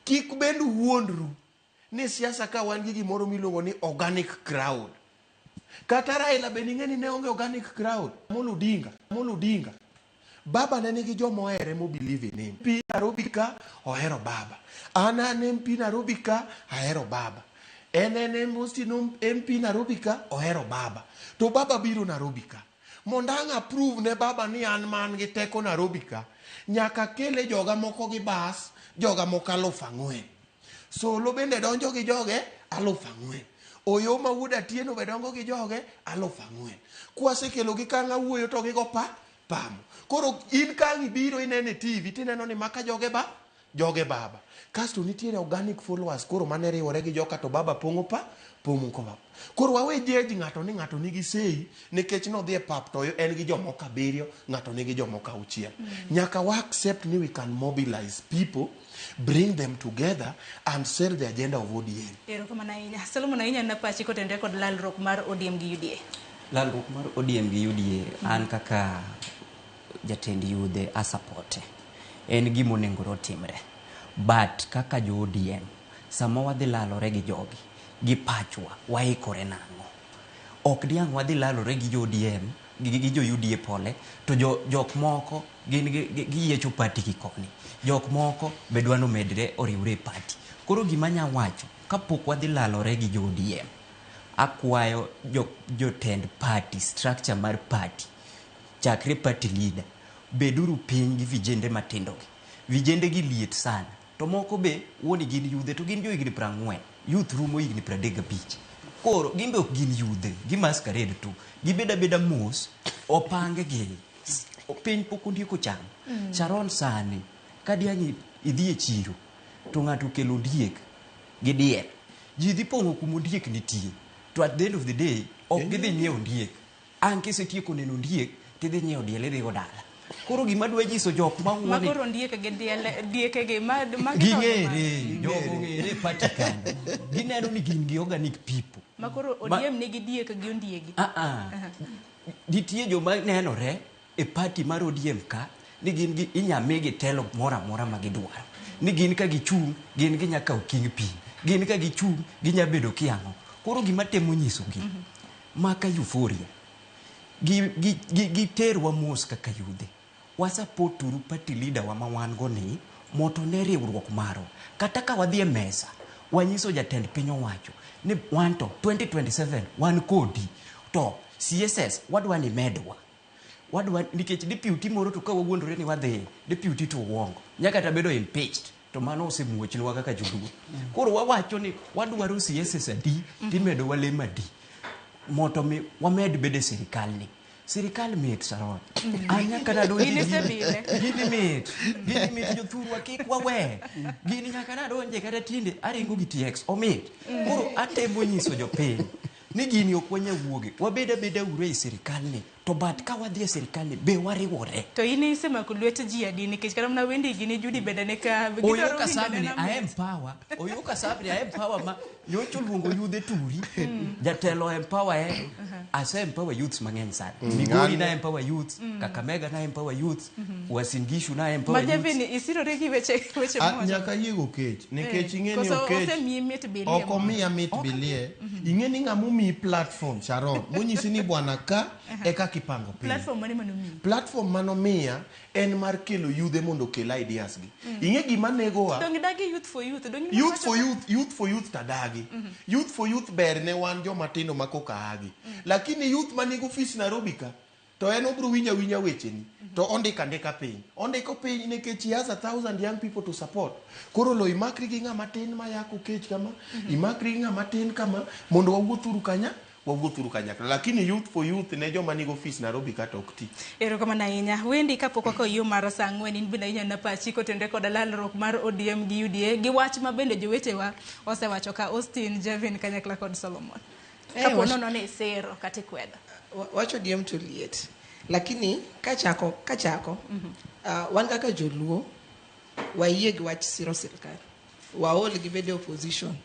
Kik bende wuondru ni siasa ka wan gi gimoro miluongo ni organic crowd. Kata Raila bende ing'e ni ne onge organic crowd. Amolo Odinga, Amolo Odinga. Baba ne nigi joma ohere mo believe in him. MP Nairobi ka ohero baba. An an MP Nairobi ka ahero baba. En en Austin MP Nairobi ka ohero baba. To baba biro Nairobi ka. Mondo ang' approve ne baba ni an man gi teko Nairobi ka, nyaka kele joga moko gi bas, joga moko 4,000. Solo bende donjo gi joge 4,000. Oyoma wuod Atieno be dongo gi joge 4,000. Kwasekelo gi kang' awuoyo to gigo pa pamo. Koro in kang' ibiro inene TV tineno ni maka joge ba joge baba. Kasto nitiere organic followers koro mane riwore gi joka to baba pong'o pa pong'o ko baba. Koro wawe judge ng'ato ni ng'ato nigi sei nikech nodhi e pap to en gi jomoko abiriyo, ng'ato nigi jomoko auchiel. Nyaka wa accept ni we can mobilize people, bring them together and sell the agenda of ODM. Erokamano ahinya. Solomon ahinya na pachi kotenore kod lalruok mar ODM gi UDA. Lalruok mar ODM gi UDA an kaka jatend yudhe asapote. En gima onego otimre. But kaka jo ODM, sama wadhi lalore gi jogi, gi pachwa, waikore nang'o? Ok diang' wadhi lalore gi jo ODM, gi jo UDA pole, to jo, jok moko gin giyiecho party gi koni. Jok moko be dwa nomedre oriwre e party. Koro gima anya wacho, kapok wadhi lalore gi jo ODM, akwayo jotend party, structure mar party, chakre party leader, beduru piny gi vijende matindo gi. Vijende gi liet sana. To moko be wuoni gin yudhe to gin jo higni 40. Youth rumo higni 35. Koro gin be ok gin yudhe, gi masquerade tu. Gibed abeda mos, opang gi. Piny pok ondiek cham. Sharon sani, ka diang' idhi e chiro, to ng'ato okelo ondiek gi diel. Ji dhi pong'o kuma ondiek nitie. To at the end of the day, ok gidhi nyiewo ondiek. Ang' kisetieko neno ondiek, tidhi nyiewo diel idhi go dala. Koro gima dwa nyiso jok ma Ma koro ondiek gi diel dieke gi ma ma ging'ere, jogo ong'ere e party kanyo. Gineno ni gin gi organic people. Ma koro ODM nigi diek gi ondiegi. Ah ah. Nitie joma nenore e party mar ODM ka ni gin gi inya migi telo moro amora ma gidwaro. Ni gin ka gichung', gin ginya kawo king pin. Gin ka gichung', ginya bedo kiang'o. Koro gima temo nyisogi, maka euphoria, giterwa mos kaka yudhe. Wasupport uru party leader wa ma wan go ni mondo ne riwruok marwa. Kata ka wadhi e mesa, wanyiso jatend piny owacho ni wan to 2027 wan kodi. To CSS wadwa ni medwa. Wadwa nikech deputy moro to ka wawuondore ni wadhi, deputy to uongo. Nyaka kata bedo impeached. To mano osemuochnwa kaka joluo. Koro wawacho ni wadwaro CSS adi, timedo wa lemo adi. Mondo mi wamed bedo e sirikal ni. Sirikal mit Sharon. An nyaka nadonje Gini gini. osebile. Gini mit. Gini mit jothurwa kik wawe. Gini nyaka nadonje kata tinde aringo gi TX omit. Koro atemo nyiso jopiny ni gini ok wanya wuoge. Wabed abeda uru ei sirikal ni. To but ka wadhi e sirikal ni be wariwore. To in isemako lwet ji adi nikech kata mana Wendy gini Judy bende ne ka gidwaro Oyuka winjo sabni nena a mit. empower. Oyuka sabni a empower ma nyocha oluongo yudhe turi. Jatelo empower e. Ase empower youths mang'eny sana. Migori na empower youths, Kakamega na empower youths, Uasin Gishu na empower Ma youths. Jevin isirori gi weche weche Ah, mowacho. nyaka yiego kech nikech ing'e ni Koso okech osemiyi mit bilie ok moro. omiya mit bilie ing'e ni ng'ama omiyi platform Sharon monyisi ni bwana ka e kaka ipango piny Platform mane manomiyi? platform manomiya en mar kelo yudhe mondo okel ideas gi ing'e gima negowa Dong dagi youth for youth. Dong youth for youth youth for youth tadagi youth for youth ber ne wan joma tindo ma koka agi lakini youth manigi ofis Nairobi ka to en obro winjo awinja wecheni to ondiko andika piny ondiko piny nikech he has 1,000 young people to support koro lo imakri gi ng'ama tin mayako kech kama imakri gi ng'ama tin kama mondo wawuothuru kanya wawuothuru kanyakla lakini youth for youth ne joma nigi ofis Nairobi ka to ok ti Erokamano ahinya. Wendi kapok wakawo yo mar saa ang'wen in bende ahinya na pachi kotenore koda lalruok mar ODM gi UDA gi wach ma bende jowetewa osewacho ka Austin, Jevin kanyakla kod Solomon. Kapo nono ni isiro kata ikwedo. Wach ODM to liet lakini kachako wan kaka joluo wayie gi wach siro sirikal waol gi bedo e opposition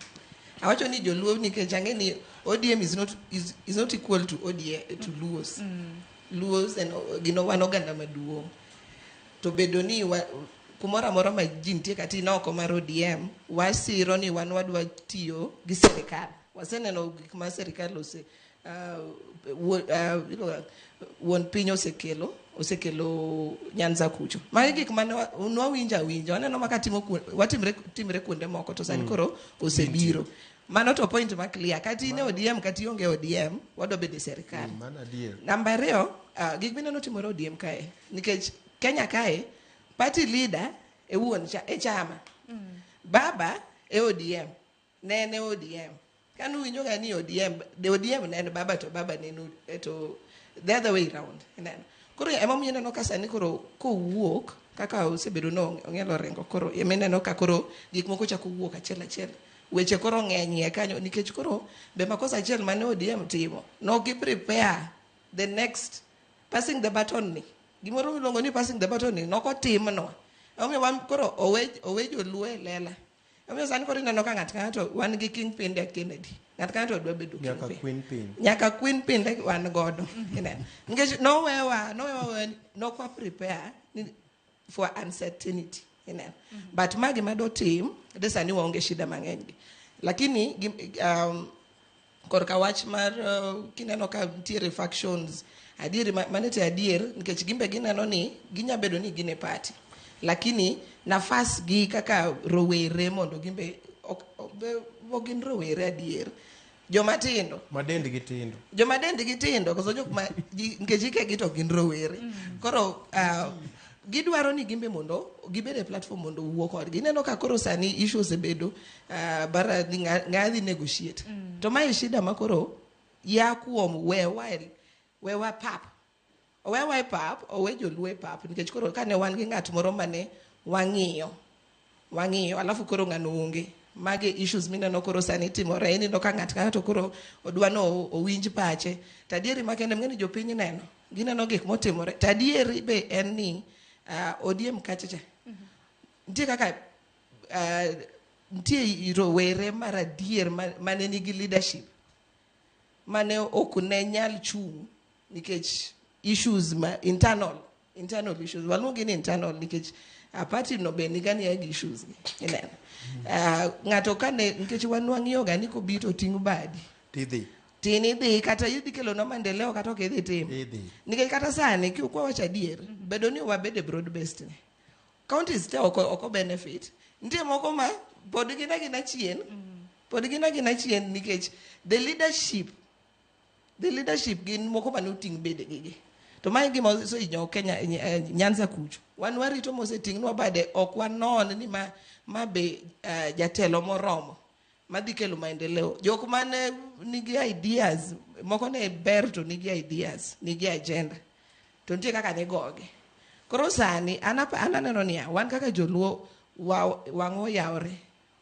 awacho ni joluo nikech ang'e ni ODM is not equal to ODM to Luos Luos en gino wan oganda maduong' to bedo ni kumoro amora ma ji nitie kata in oko mar ODM wasiro ni wan wadwa tiyo gi sirikal waseneno gik ma sirikal ose wuon piny osekelo Nyanza kucho magi gik mane nwawinjo awinja waneno maka timo watimre timre kuonde moko to sani koro osebiro. Mano to point ma clear. Kata in e ODM kata ionge ODM, wadwa bedo e sirikal. Mano adier. Namba ariyo, gik mineno timore ODM kae, nikech Kenya kae, party leader e wuon cha, e chama. Baba e ODM, ne en e ODM. Kane uwinjo ga ni ODM, the ODM ne en baba to baba ne en to the other way round. Ineno. Koro emomiyo ineno ka sani koro kowuok kaka osebedo no ong'elo Orengo koro emineno ka koro gik moko chako wuok achiel achiel. Weche koro ng'eny iye kanyo nikech koro be makosa achiel mane ODM timo no gi prepare the next passing the baton ni. Gimoro miluongo ni passing the baton ni nokotimnwa. Omiyo wan koro owe joluo e lela. Omiyo sani koro ineno ka ng'ato ka ng'ato wan gi kingpin de Kennedy. Ng'ato ka ng'ato dwa bedo Nyaka kingpin. queen pin. Nyaka queen pin de wan godo. Ineno. Nikech nowewa nokwa prepare ni for uncertainty. Ineno. But ma gima dotim, de sani waonge shida mang'eny gi. Lakini korka wach mar kineno ka nitiere factions adier mane te adier nikech gimbe gineno ni ginya bedo ni gin e party lakini nafas gi kaka rowere mondo gimbe ok gin rowere adier joma tindo Ma dendgi tindo. Joma dendgi tindo koso jok ma nikech hikegi to gin rowere. Koro gidwaro ni gimbe mondo gibed e platform mondo owuo kodgi. Ineno ka koro sani issue osebedo bara ni ng'a dhi negotiate. To mae shida ma koro ya kuom wewa pap. Owewa e pap, owe joluo e pap nikech koro kane wan gi ng'at moro mane wang'iyo alafu koro ng'ano onge. Magi issues mineno koro sani timore, ineno ka ng'ato ka ng'ato koro odwa no owinj pache. To adieri makende mng'eni jopiny neno, gineno gik motimore. To adieri be en ni ODM kacha cha. Nitie kaka nitie rowere mar adier mane nigi leadership mane ok ne nyal chung' nikech issues ma internal issues. Waluongi ni internal nikech party no be niga ni gi issues gi. Ineno. Ng'ato kane nikech wan wang'iyo ga ni kobi to ting' badi. Tidhi. Tin idhi kata idhi kelo na maendeleo kata ok idhi timo. Idhi. Nikech kata sani kwa wacho adier, bedo ni wabede broad based ni. Counties te oko benefit. Nitie moko ma pod gin agina chien. Pod gin agina chien nikech the leadership gin moko mane oting' bede gi. To mae gima osehinyo Kenya, Nyanza kucho. Wan warito moseting'nwa bade, ok wanon ni ma be jatelo moromo madhi kelo maendeleo. Jok mane nigi ideas, moko ne ber to nigi ideas, nigi agenda. To nitie kaka ne gogi. Koro sani, an aneno niya, wan kaka joluo, wang' oyawre.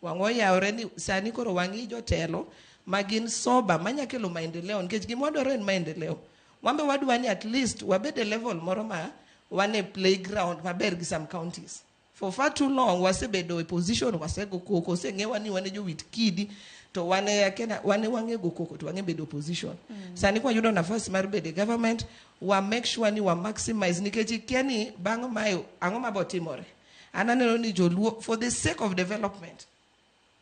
Wang' oyawre ni sani koro wang'i jotelo ma gin sober, manya kelo maendeleo, nikech gima wadwaro en maendeleo. Wambe wadwa ni at least wabed e level moro ma wan e playground maber gi some counties. For far too long, wasebedo e position, wasego koko, oseng'ewa ni wan e jowit kidi, to wan e Kenya, wan e wang'ego koko, to wang'e bedo opposition. Sani kwa yudo nafas mar bedo e government, wa make sure ni wa maximize, nikech ikia ni bang' mae, ang'o mabo timore. An aneno ni joluo, for the sake of development,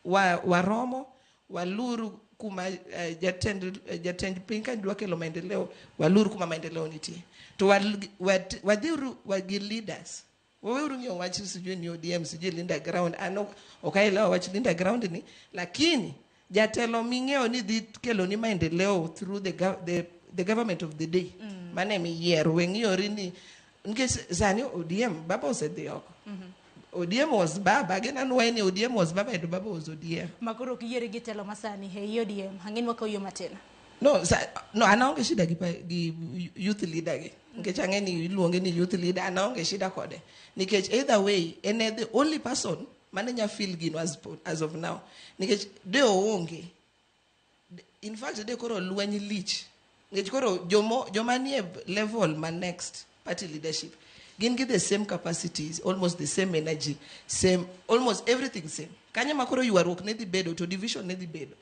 waromo, waluru kuma jatend piny ka dwa kelo maendeleo, waluru kuma maendeleo nitie. To wadhiuru gi leaders. Waweuru ng'iyo wach sijui ni ODM, sijui Linda Ground. An ok aelewa wach Linda Ground ni, lakini jatelo ming'eyo ni dhi kelo ni maendeleo through the government of the day. Mane miyiero, we ng'iyori ni, nikech sani ODM, baba osedhi oko. ODM was baba, gin anwaye ni ODM was baba and baba was ODM. Makoro ok yieri gi telo masani e ODM, ang'e ni wakawo yo matin. No, no, an aonge shida gi youth leader gi. Nikech ang'e ni iluonge ni youth leader, an aonge shida kode. Nikech either way, en e the only person mane nya feel gino as of now. Nikech de oonge. In fact, de koro lweny lich. Nikech koro joma nie level ma next party leadership, gin gi the same capacities, almost the same energy, same, almost everything same. Kanyo ma koro ywaruok ne dhi bedo, to division ne dhi bedo.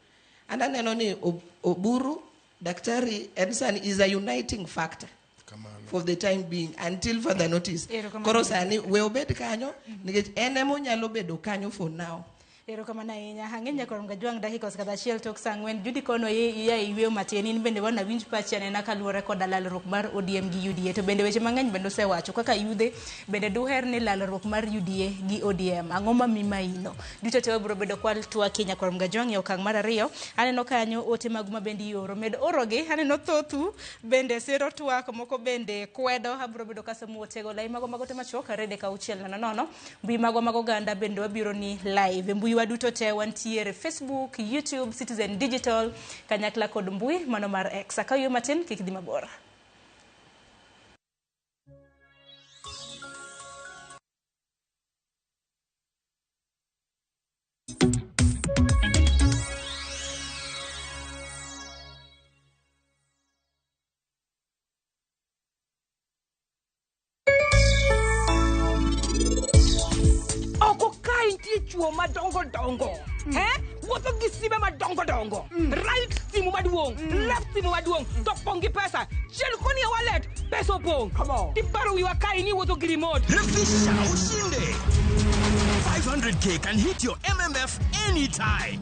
And aneno ni Oburu, daktari, en sani is a uniting factor. Kamano. For the time being, until further notice. Erokamano. Koro sani, we obed kanyo, nikech en ema onyalo bedo kanyo for now. Erokamano ahinya. Ang'e nyakwar Mgajwang' dakika osekadho 1 tok saa 4. Judy kono iya iwuoyo matin, in bende wana winj pachi anena kaluwore koda lalruok mar ODM gi UDA. To bende weche mang'eny bende osewacho kaka yudhe bende duher ni lalruok mar UDA gi ODM. Ang'o ma mi maino? Duto te wabiro bedo kwa twaki nyakwar Mgajwang' e okang' mar 2. Aneno kanyo ote magu ma bende ioro. Med orogi, aneno thothu bende siro twak, moko bende kwedo. Abiro bedo kasomo otego lai mago mago te machuok 3 6 0 0. Mbui magwa mag oganda bende wabiro ni live. Mbui wa duto te wantiere Facebook, YouTube, Citizen Digital, kanyakla kod mbui mano mar X. Akaw yo matin, kik dhi mabor. Oko kae nitie chuo madongo dongo wuotho gi sime madongo dongo, right simu maduong', left simu maduong', to pong' gi pesa chien koni e wallet pesa opong'. Tiparo wiwa kae ni wuotho gi remote. Revisha ushinde. 500K can hit your MMF anytime.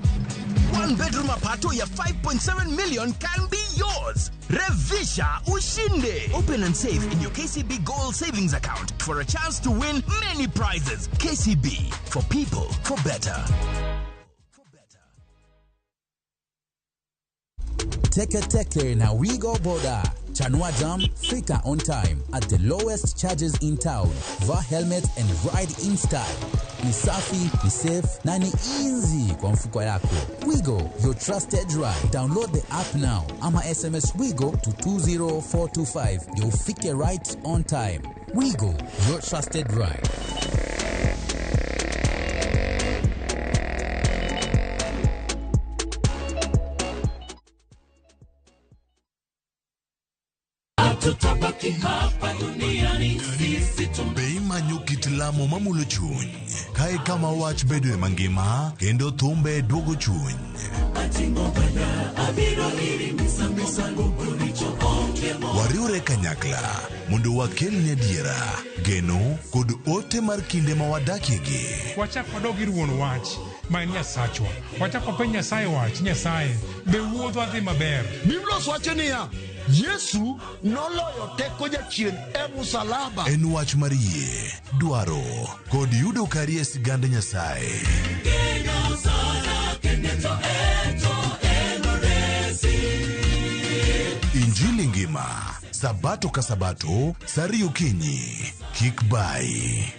One bedroom apato ya 5.7 million can be yours. Revisha ushinde. Open and save in your KCB Gold Savings Account for a chance to win many prizes. KCB, for people, for better. Teke Teke na Wigo Boda. Chanua Jam, fika on time at the lowest charges in town. Vaa helmet and ride in style. Ni safi, ni safe na ni easy kwa mfuko yako. Wigo, your trusted ride. Download the app now ama SMS Wigo to 20425 ndio ufike right on time. Wigo, your trusted ride. Tutabaki hapa duniani sisi. Be imanyo kit lamo mamulo chuny kae kama wach bedoe mangima kendo thumbe duogo chuny. Ating'o bada abiro iri misango richo onge mo. Wariwre kanyakla mondo wakelni adiera, geno kod ote mar kinde ma wadakiegi. Wachak wadog ir wuon wach ma en Nyasachwa. Wachak wapenj Nyasaye wach, Nyasaye be wuodhwa dhi maber? Biblos wacho niya, Yesu noloyo teko jachien e musalaba. En wach mar yie, dwaro kod yudo kari e sigand Nyasaye. Geno sana kende to eto enoresi. Injili ngima, sabato ka sabato, saa 2 okinyi. Kik bai.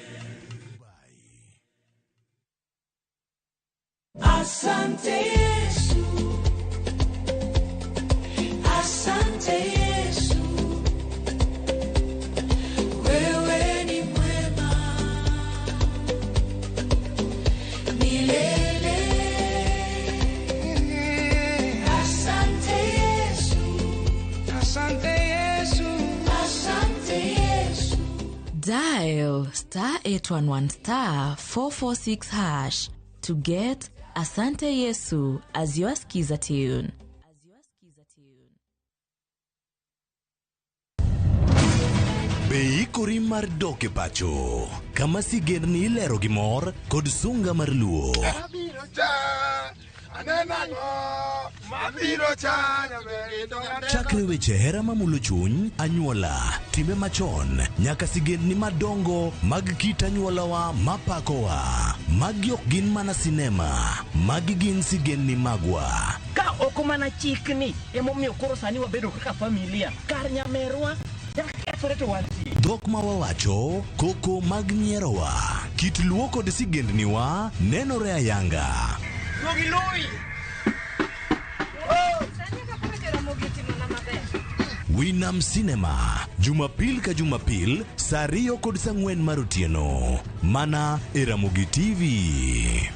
Asante Yesu, asante Yesu, wewe ni mwema milele. Asante Yesu, Asante Yesu, asante Yesu. Dial *811*446# to get Asante Yesu as your skiza tune. Be ikori mar dok e pacho kama sigendni ilero gi mor kod sunga mar luo. Mabiro cha, aneno mabiro cha, nyaber. Chakre weche hera mamulo chuny, anyuola, time machon, nyaka sigendni madongo mag kit anyuolawa mapakowa. Magi ok gin mana sinema, magi gin sigendni magwa. Ka ok mana chikni emomiyo koro sani wabedo kaka familia kar nyamerwa kethore to wantie. Dhok ma wawacho, koko mag nyierowa, kit luo kod sigendniwa nenore ayanga. Duogi. Winam Cinema, Jumapil ka Jumapil, saa 2 kod saa 4 mar otieno. Mana e Ramogi TV.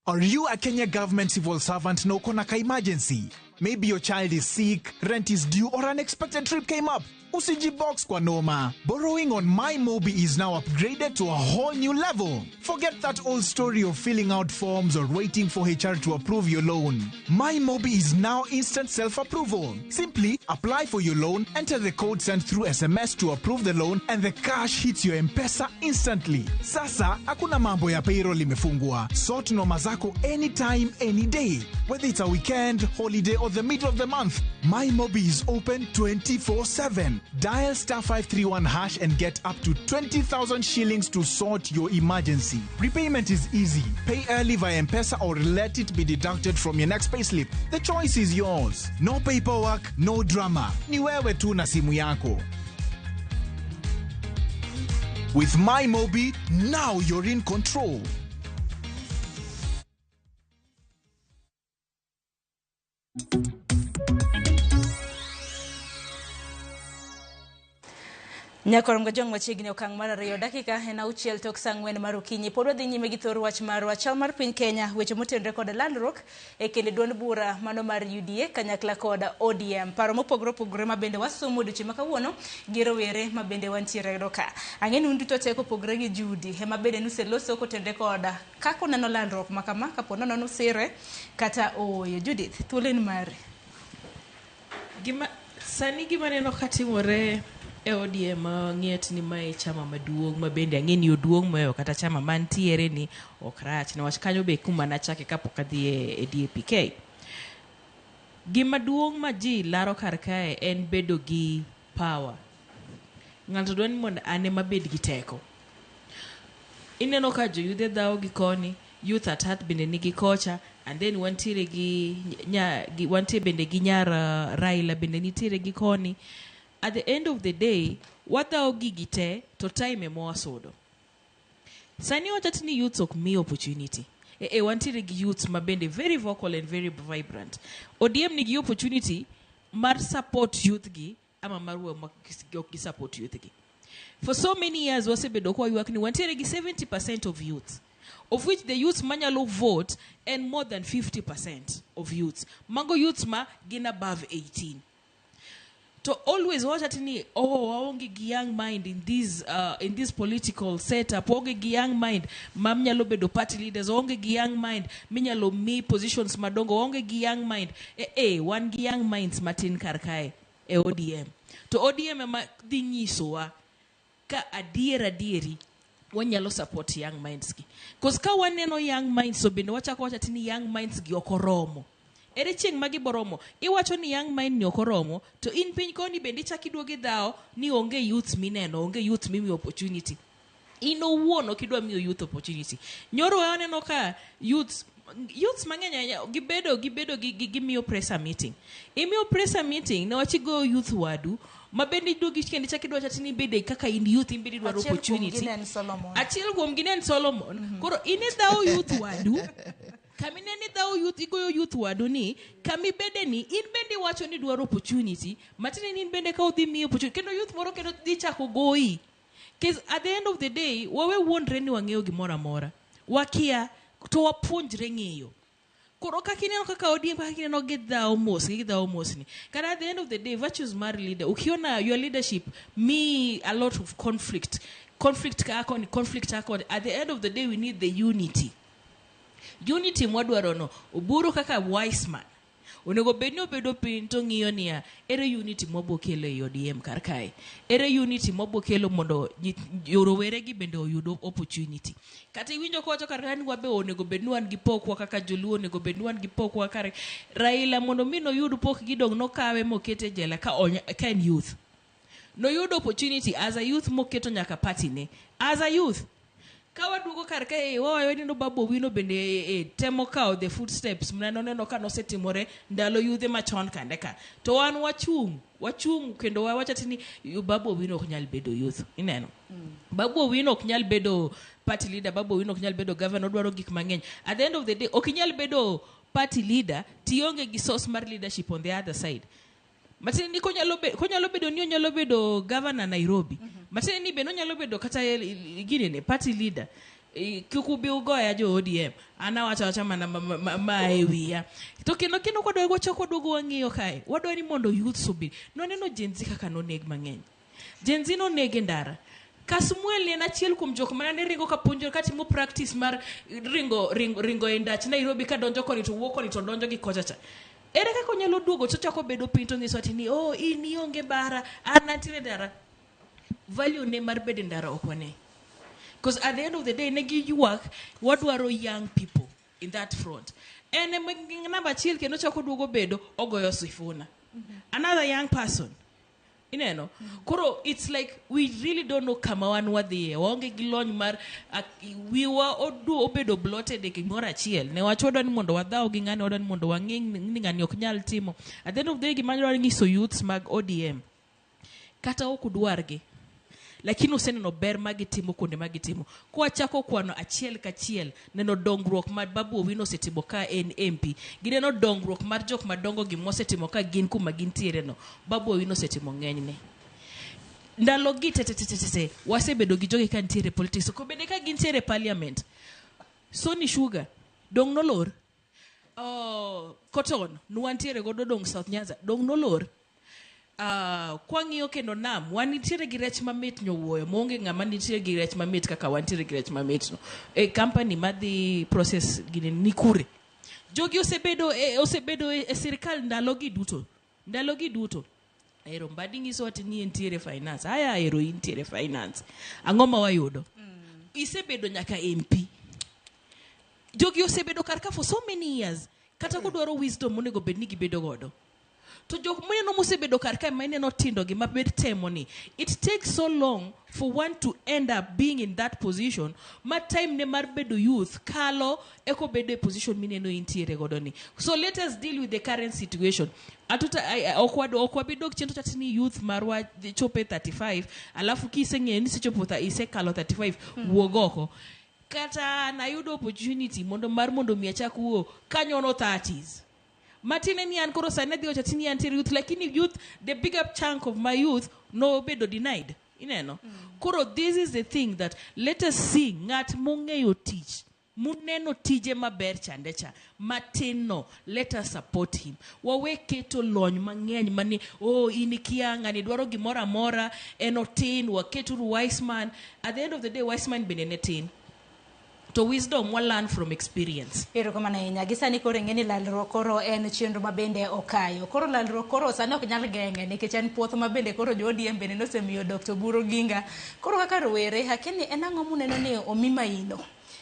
Are you a Kenya government civil servant na uko na ka emergency? Maybe your child is sick, rent is due, or an unexpected trip came up. Usijibox kwa noma. Borrowing on MyMobi is now upgraded to a whole new level. Forget that old story of filling out forms or waiting for HR to approve your loan. MyMobi is now instant self-approval. Simply apply for your loan, enter the code sent through SMS to approve the loan, and the cash hits your M-Pesa instantly. Sasa hakuna mambo ya payroll imefungwa. Sort noma zako anytime, any day. Whether it's a weekend, holiday, or the middle of the month, MyMobi is open 24/7. Dial star 531 hash and get up to 20,000 shillings to sort your emergency. Repayment is easy. Pay early via M-Pesa or let it be deducted from your next payslip. The choice is yours. No paperwork, no drama. Ni wewe tu na simu yako. With MyMobi, now you're in control. Nyakorom Gajwang' machiegni okang' mar 2 dakika en 6 tok saa 4 mar okinyi. Pod wadhi nyime gi thor wach marwa chal mar piny Kenya, weche motenore kod landruok e kind duond bura mano mar UDA kanyakla kod ODM. Paro mopogore opogore ma bende wasomo odiochieng' ma kawuono gi rowere ma bende wantiere godo ka. Ang'e ni un duto te kopogore gi Judy ema bende nuseloso kotenore kod kaka uneno landruok ma kama kapo nono nusire kata ooyo. Judith, thuolo en mari. Gima sani gima neno katimore e ODM ng'et ni mae chama maduong' ma bende ang'e ni oduong' mohewo kata chama mantiere ni ok rach niwach kanyo be kuma nachake kapok adhi e DAPK. Gima duong' ma ji laro kar kae en bedo gi power. Ng'ato dwa ni mondo an ema abed gi teko. Ineno ka joyudhe dhawo gi koni, youth at heart bende nigi kocha, and then wantiere gi wantie bende gi nyar Raila bende nitiere gi koni. At the end of the day, wadhawo gigi te to time ema wasudo. Sani wachati ni youths ok mi opportunity. E wantiere gi youths ma bende very vocal and very vibrant. ODM nigi opportunity mar support youth gi ama mar weyo ma ok gi support youth gi. For so many years wasebedo kwa ywak ni wantiere gi 70% of youths, of which the youths manyalo vote and more than 50% of youths. Mago youths ma gin above 18. To always watch at ni, oh, waonge gi young mind in this political setup, waonge gi young mind ma nyalo bedo party leaders, waonge gi young mind minyalo mi positions madongo, waonge gi young mind. Wan gi young minds matin kar kae e ODM. To ODM ema dhi nyisowa ka adier adieri wanyalo support young minds gi. Cause ka waneno young minds so bende wachako wacho ni young minds gi ok oromo. Ere chieng' ma giboromo, iwacho ni young mind ni ok oromo, to in piny koni bende ichako iduogo idhawo ni onge youth mineno, onge youth mimiyo opportunity. In owuon ok idwa miyo youth opportunity. Nyoro waneno ka youths mang'eny ahinya gibedo gimiyo pressure meeting. Imiyo pressure meeting niwach igoyo youth wadu ma bende iduogo kendo ichako idwa wacho ni ibede kaka in youth in bende idwaro opportunity. Achiel kuom gi ne en Solomon. Koro in idhawo youth wadu. Kamine ni dhawo youth igoyo youth wadu ni kamibede ni in bende iwacho ni dwaro opportunity matiende ni in bende ka udhi miyo opportunity kendo youth moro kendo dhi chako goyi. Cause at the end of the day wawe wuondre ni wang'eyo gimoro amora. Wakia to wapuonjre ng'eyo. Koro kaka ineno kaka ODM kaka ineno gidhawo mos gidhawo mos ni. Kata at the end of the day virtues mar leader ukiona your leadership mi a lot of conflict. Conflict ka ni conflict ka at the end of the day we need the unity. Unity mwadwaro no Oburu kaka wise man onego bed ni obedo piny to ng'iyo niya ere unity mwabo kelo e ODM kar kae, ere unity mwabo kelo mondo rowere gi bende oyud opportunity. Kata iwinjo kowacho kar kae ni wabe onego bed ni wan gi pokwa kaka joluo onego bed ni wan gi pokwa kar Raila mondo mi noyud pok gi dong nokawe mokete jela ka en youth. Noyudo opportunity as a youth moketo nyaka party ne as a youth. Ka waduogo kar kae wawayo ni no Babu Owino bende temo kawo the footsteps mane neno ka nosetimore ndalo yudhe machon kande ka. To wan wachung' kendo wawacho ni Babu Owino ok nyal bedo youth. Ineno? Babu Owino ok nyal bedo party leader, Babu Owino ok nyal bedo governor, odwaro gik mang'eny. At the end of the day ok inyal bedo party leader tionge gi source mar leadership on the other side. Matiende ni konyalo bedo ni onyalo bedo governor Nairobi. Matiende ni bende onyalo bedo kata ginene party leader. Kik ubi ugoya jo ODM. An awacho awacha mana ma e wiya. To kendo kwadwa wachako waduogo wang'iyo kae. Wadwa ni mondo youths obi. Nwaneno Gen Z kaka noneg mang'eny. Gen Z noneg e ndara. Kasmuel ne en achiel kuom jok mana ne ringo ka puonjo ka timo practice mar ringo e ndach Nairobi ka donjo koni to wuok koni to donjo gi kocha cha. Ere kaka onyalo duogo to chako bedo piny to nyiso ati ni oh in ionge bara an antiere ndara. Value ne mar bedo e ndara ok wane. Because at the end of the day ne giywak wadwaro young people in that front. En ema namba achiel kendo chako duogo bedo ogoyo Sifuna. Another young person. Ineno? Koro it's like we really don't know kama wan wadhiye. Waonge gi lony mar wiwa obedo bloated e gimoro achiel. Ne wach wadwa ni mondo wadhaw gi ng'ani, wadwa ni mondo wang'i ni ng'ani ok nyal timo. At the end of the day gima adwaro nyiso youths mag ODM kata ok udwargi lakini useneno ber ma gitimo kuonde ma gitimo. Kwachako kwano achiel kachiel neno dongruok ma Babu Owino osetimo ka en MP, gineno dongruok mar jok madongo gi mosetimo ka gin kuma gintiere no. Babu Owino osetimo ng'enyne. Ndalo gi te te te te te wasebedo gi jogi ka nitiere politics. To bende ka gintiere parliament, Sony Sugar dong nolor. Oh, Cotton nwantiere godo dong South Nyanza dong nolor. Kwang'iyo kendo nam wan nitiere gi rech mamit nyowuoyo maonge ng'ama nitiere gi rech mamit kaka wantiere gi rech mamit no. E company madhi process gini ni kure. Jogi osebedo e sirikal ndalo gi duto. Ndalo gi duto. Ero Mbadi nyiso ati ni entiere finance. Aya ero intiere finance. Ang'o ma wayudo? Isebedo nyaka MP. Jogi osebedo kar ka for so many years. Kata kodwaro wisdom monego bed ni gibedo godo. To jok mineno mosebedo kar kae ma ineno tindo gi mabed temo ni it takes so long for one to end up being in that position ma time ne mar bedo youth kalo eko bedo e position mineno intiere godo ni. So let us deal with the current situation. Atuta ok wabi dok chien to chati ni youth marwa chopo e 35 alafu kiseng'eyo ni isechopo isekalo 35 wuog oko. Kata nayudo opportunity mondo mar mondo mi achak wuo kanyono 30s. Matine ni an koro sani adhi wacho ati ni antiere youth lakini youth the bigger chunk of my youth nobedo denied. Ineno? Koro this is the thing that let us see ng'at mong'eyo tich muneno tije maber chande cha matin no let us support him. Wawe keto lony mang'eny mani oh in ikia ng'ani dwaro gimoro amora en otin waketuru wise man. At the end of the day wise man bende ne tin. To wisdom wa learn from experience. Erokamano ahinya. Gi sani koro ing'e ni lalruok koro en chenro ma bende okayo. Koro lalruok koro sani ok nyal geng'e nikech en puoth ma bende koro jo ODM bende nosemiyo Dr. Oburu Oginga. Koro kaka rowere, akia ni en ang'o muneno ni omi maino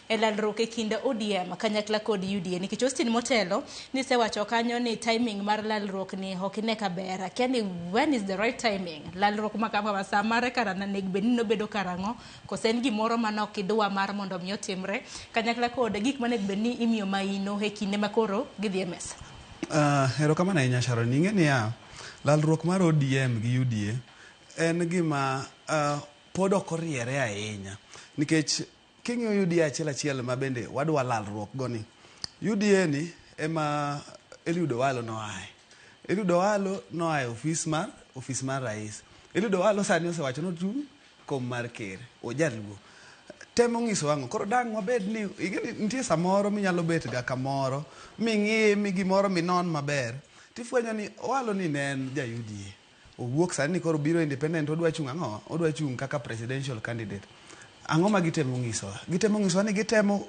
e lalruok e kind ODM kanyakla kod UDA nikech Austin motelo nisewacho kanyo ni timing mar lalruok ni ok ine ka ber. Akia ni when is the right timing? Lalruok ma kama sa mare kara onego bed ni nobedo karang'o kose en gimoro mane ok idwa mar mondo mi otimre kanyakla kod gik monego bed ni imiyo maino e kinde ma koro gidhi e mesa. Erokamano ahinya Sharon. Ing'e niya, lalruok mar ODM gi UDA en gima pod ok oriere ahinya nikech king'iyo UDA achiel achiel ma bende wadwa lalruok go ni UDA ni ema Eliud Owalo noaye. Eliud Owalo noa e ofis mar rais. Eliud Owalo sani osewacho nochung' kom mar ker. Ojaluo. Temo nyiso ang'o? Koro dang' wabed ni ing'e ni nitie samoro minyalo bet ga kamoro ming'i mi gimoro minon maber tifwenyo ni Owalo ni ne en ja UDA. Owuok sani ni koro biro independent odwa chung' ang'o? Odwa chung' kaka presidential candidate. Ang'o ma gitemo nyisowa? Gitemo nyisowa ni gitemo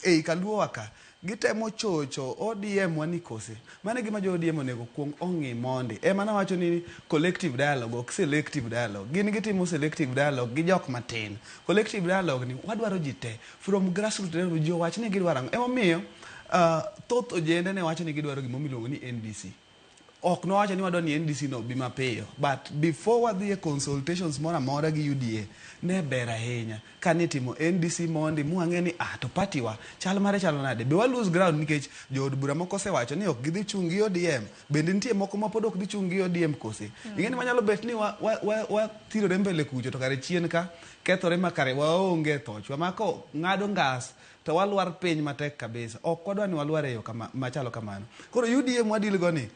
ei kaluowa ka gitemo chocho ODM wa ni kose. Mano e gima jo ODM onego kuong ong'i mondi. Ema nawacho ni collective dialogue ok selective dialogue. Gin gitimo selective dialogue gi jok matin. Collective dialogue ni wadwaro ji te from grassroots level ji owach ni gidwaro ang'o. Emomiyo thoth ojende ne wacho ni gidwaro gima miluongo ni NDC. Ok nowacho ni wadwa ni NDC no bi mapiyo but before wadhi e consultations moro amora gi UDA ne ber ahinya ka nitimo NDC mondi mwang'e ni ah to party wa chal mare chalo nade be wa lose ground nikech jood bura moko osewacho ni ok gidhi chung' gi ODM bende nitie moko ma pod ok dhi chung' gi ODM kose ing'e ni wanyalo bet ni wathirore mbele kucho to kare chien ka kethore ma kare waonge thochwa ma ko ng'ado ngas to walwar piny matek kabisa ok wadwa ni walwar e yo machalo kamano koro UDA mwadil go ni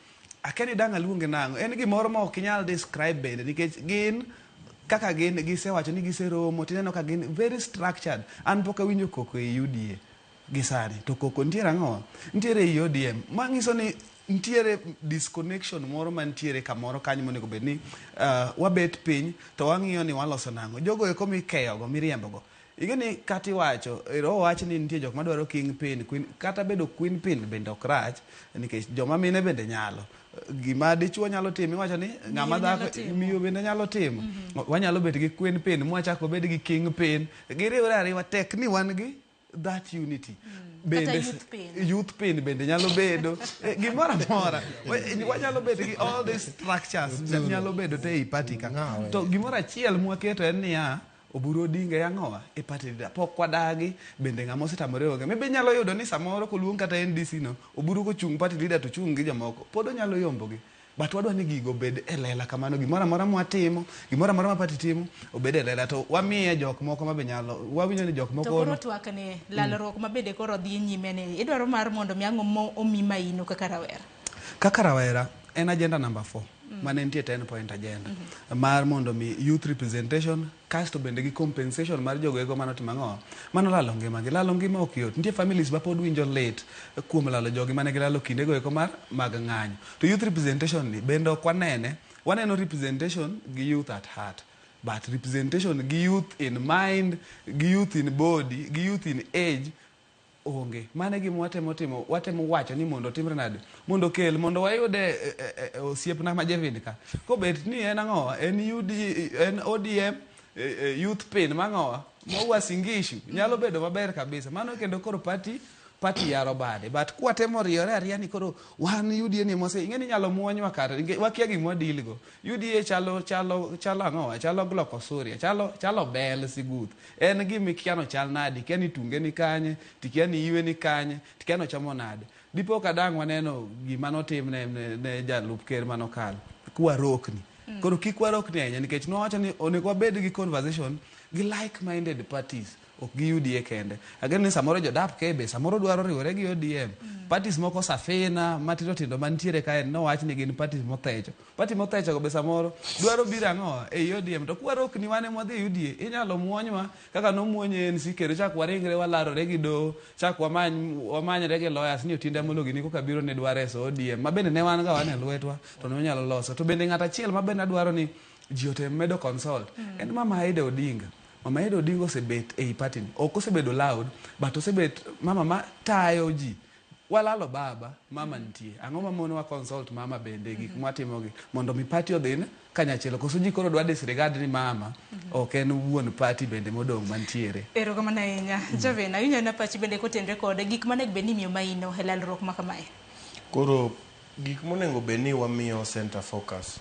akia ni dang' aluonge nang'o en gimoro ma ok inyal describe bende nikech gin Kaka gin gisewacho ni giseromo, tineno ka gin very structured. An pok awinjo koko e UDA gi sani. To koko nitiere ang'o? Nitiere ei ODM. Ma nyiso ni nitiere disconnection moro mantiere kamoro kanyo monego bed ni wabet piny to wang'iyo ni waloso nang'o. Jogo eko mikeyogo, miriembogo. Ing'e ni kata iwacho, ero owach ni nitie jok madwaro king pin, queen, kata bedo queen pin bende ok rach nikech joma mine bende nyalo. Gima dichuo nyalo timo iwacho ni ng'ama dhako miyo bende nyalo timo. Wanyalo bet gi queen pin mwachak wabed gi king pin. Giriwre ariwa tek ni wan gi that unity. Kata youth pin. Youth pin bende nyalo bedo. Gimoro amora. Wanyalo bedo gi all these structures nyalo bedo te ei party ka. To gimoro achiel mwaketo en niya, Oburu Odinga e ang'owa e party leader. Pok wadagi bende ng'ama osetamore onge. Maybe inyalo yudo ni samoro koluong kata NDC no, Oburu kochung' party leader to chung' gi jomoko, pod onyalo yombogi. But wadwa ni gigo obed e lela kamano, gimoro amora mwatimo, gimoro amora ma party timo, obed e lela. To wamiye jok moko mabe nyalo, wawinjo ni jok moko... To koro twak ni, lalruok ma bende koro dhi nyime ni, idwaro mar mondo mi ang'o mo omi maino kaka rawera? Kaka rawera, en agenda number 4. Mane nitie 10 point agenda. Mar mondo mi youth representation, kasto bende gi compensation mar jogo eko mano timo ang'o? Mano lalo ngima gi. Lalo ngima ok yot. Nitie families ma pod winjo lit kuom lalo jogi mane gilalo kindego eko mar mag ng'anyo. To youth representation ni bende ok wanene. Waneno representation gi youth at heart. But representation gi youth in mind, gi youth in body, gi youth in age, onge. Mano e gima watemo timo, watemo wacho ni mondo otimre nade? Mondo okel, mondo wayude osiepna ma Jevin ka. Kobet ni en ang'owa, en UD, en ODM, youth pin mang'owa, ma Uasin Gishu, nyalo bedo maber kabisa. Mano kendo koro party yaro bade. But kwatemo riyore ariya ni koro wan UDA ni mose, ing'e ni inyalo muonywa kata, wakia gima wadil go. UDA chalo ang'owa, chalo glucosuria, chalo bel siguth. En gima ikia no chal nade, ikia ni tunge ni kanye, tikia ni iwe ni kanye, tikia no chamo nade. Dipo ka dang' waneno gima notim ne jalup ker manokalo, kwarokni. Koro kik warokni ahinya nikech nwawacho ni onego wabed gi conversation gi like-minded parties. Ok gi UDA kende. Ageno ni samoro jodap ke be samoro dwaro riwore gi ODM. Parties moko Safina matindo tindo mantiere kae nowach ni gin parties mothecho. Party mothecho go be samoro dwaro biro ang'o ei ODM. To kwarokni wan ema wadhi e UDA, inyalo muonywa kaka nomuony ANC kendo chak waringre walarore gi doho, chak wamanyre gi lawyers ni Otiende Amolo gini koka biro ne dwa reso ODM. Ma bende ne wan ga wan e lwetwa to ne wanyalo loso. To bende ng'at achiel ma bende adwaro ni ji otem medo consult en Mama Aida Odinga. Mama Aida Odinga osebet ei party ni. Ok osebedo loud, but osebet mama ma tayo ji. Walalo baba, mama nitie. Ang'o ma mono wa consult mama bende gik mwatimogi mondo mi party odhin kanyachiel. Koso ji koro dwa disregard ni mama ok en wuon party bende modong' mantiere. Erokamano ahinya. Javen, awinjo na pachi bende kotenre kode gik manego bed ni imiyo maino e lalruok ma kamae. Koro gik monego bed ni wamiyo center focus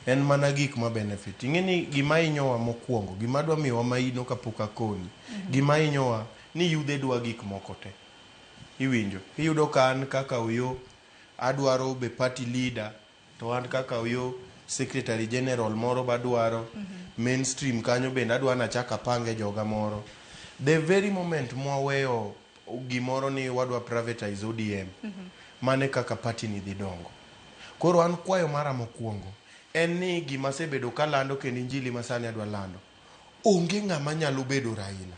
en mana gik ma benefit. Ing'e ni gima hinyowa mokwongo, gima dwa miyowa maino kapok akoni, gima hinyowa ni yudhe dwa gik moko te. Iwinjo? Iyudo ka an kaka Oyo adwaro be party leader, to an kaka Oyo secretary general moro badwaro, mainstream kanyo bende adwa nachak apange joga moro. The very moment mwaweyo gimoro ni wadwa privatize ODM, mane kaka party ni dhi dongo. Koro an kwayo mara mokwongo en ni gima asebedo kalando kendo injili masani adwa lando, onge ng'ama nyalo bedo Raila.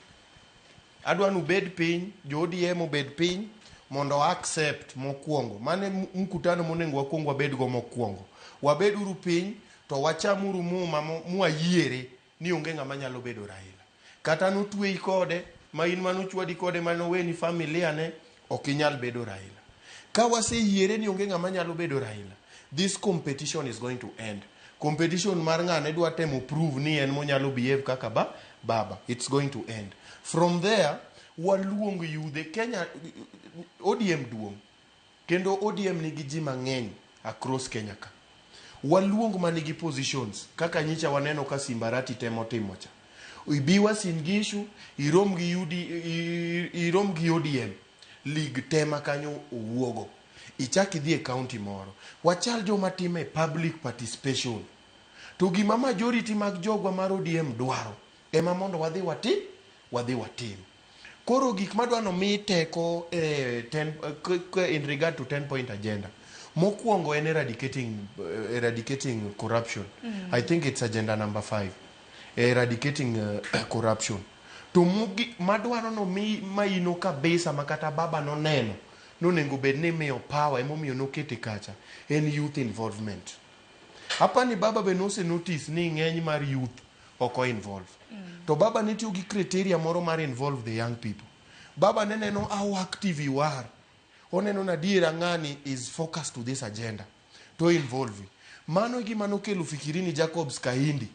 Adwa ni ubed piny, jo ODM obed piny mondo accept mokwongo. Mane mkutano monego wakwong wabed go mokwongo. Wabed uru piny to wachamuru muma mwayiere ni onge ng'ama nyalo bedo Raila. Kata notweyi kode, ma in manochwadi kode, manoweni familia ne, ok inyal bedo Raila. Ka waseyiere ni onge ng'ama nyalo bedo Raila, this competition is going to end. Competition mar ng'ane dwa temo prove ni en monyalo behave kaka baba. It's going to end. From there, waluong yudhe. Kenya, ODM duong'. Kendo ODM nigi ji mang'eny across Kenya ka. Waluong manigi positions, kaka nyicha waneno ka Simbarati temo timo cha. Ibi Uasin Gishu, irom gi UD, irom gi ODM. League tema kanyo owuogo. Ichak idhi e county moro. Wachal joma time public participation. To gima majority mag jogwa mar ODM dwaro, ema mondo wadhi wadhi watim. Koro gik madwa no mi teko in regard to 10 point agenda. Mokwongo en eradicating corruption. I think it's agenda number 5. Eradicating corruption. To mugi, madwaro no mi maino kabisa makata baba noneno nonego bed ni imiyo power, emomiyo nokete kacha, en youth involvement. Hapa ni baba be nose notice ni ng'eny mar youth ok o involve. To baba ne tiyo gi criteria moro mar involve the young people. Baba ne neno how active you are. Oneno na adiera ng'ani is focused to this agenda. To involve. Mano e gima nokelo Fikirini Jacobs Kahindi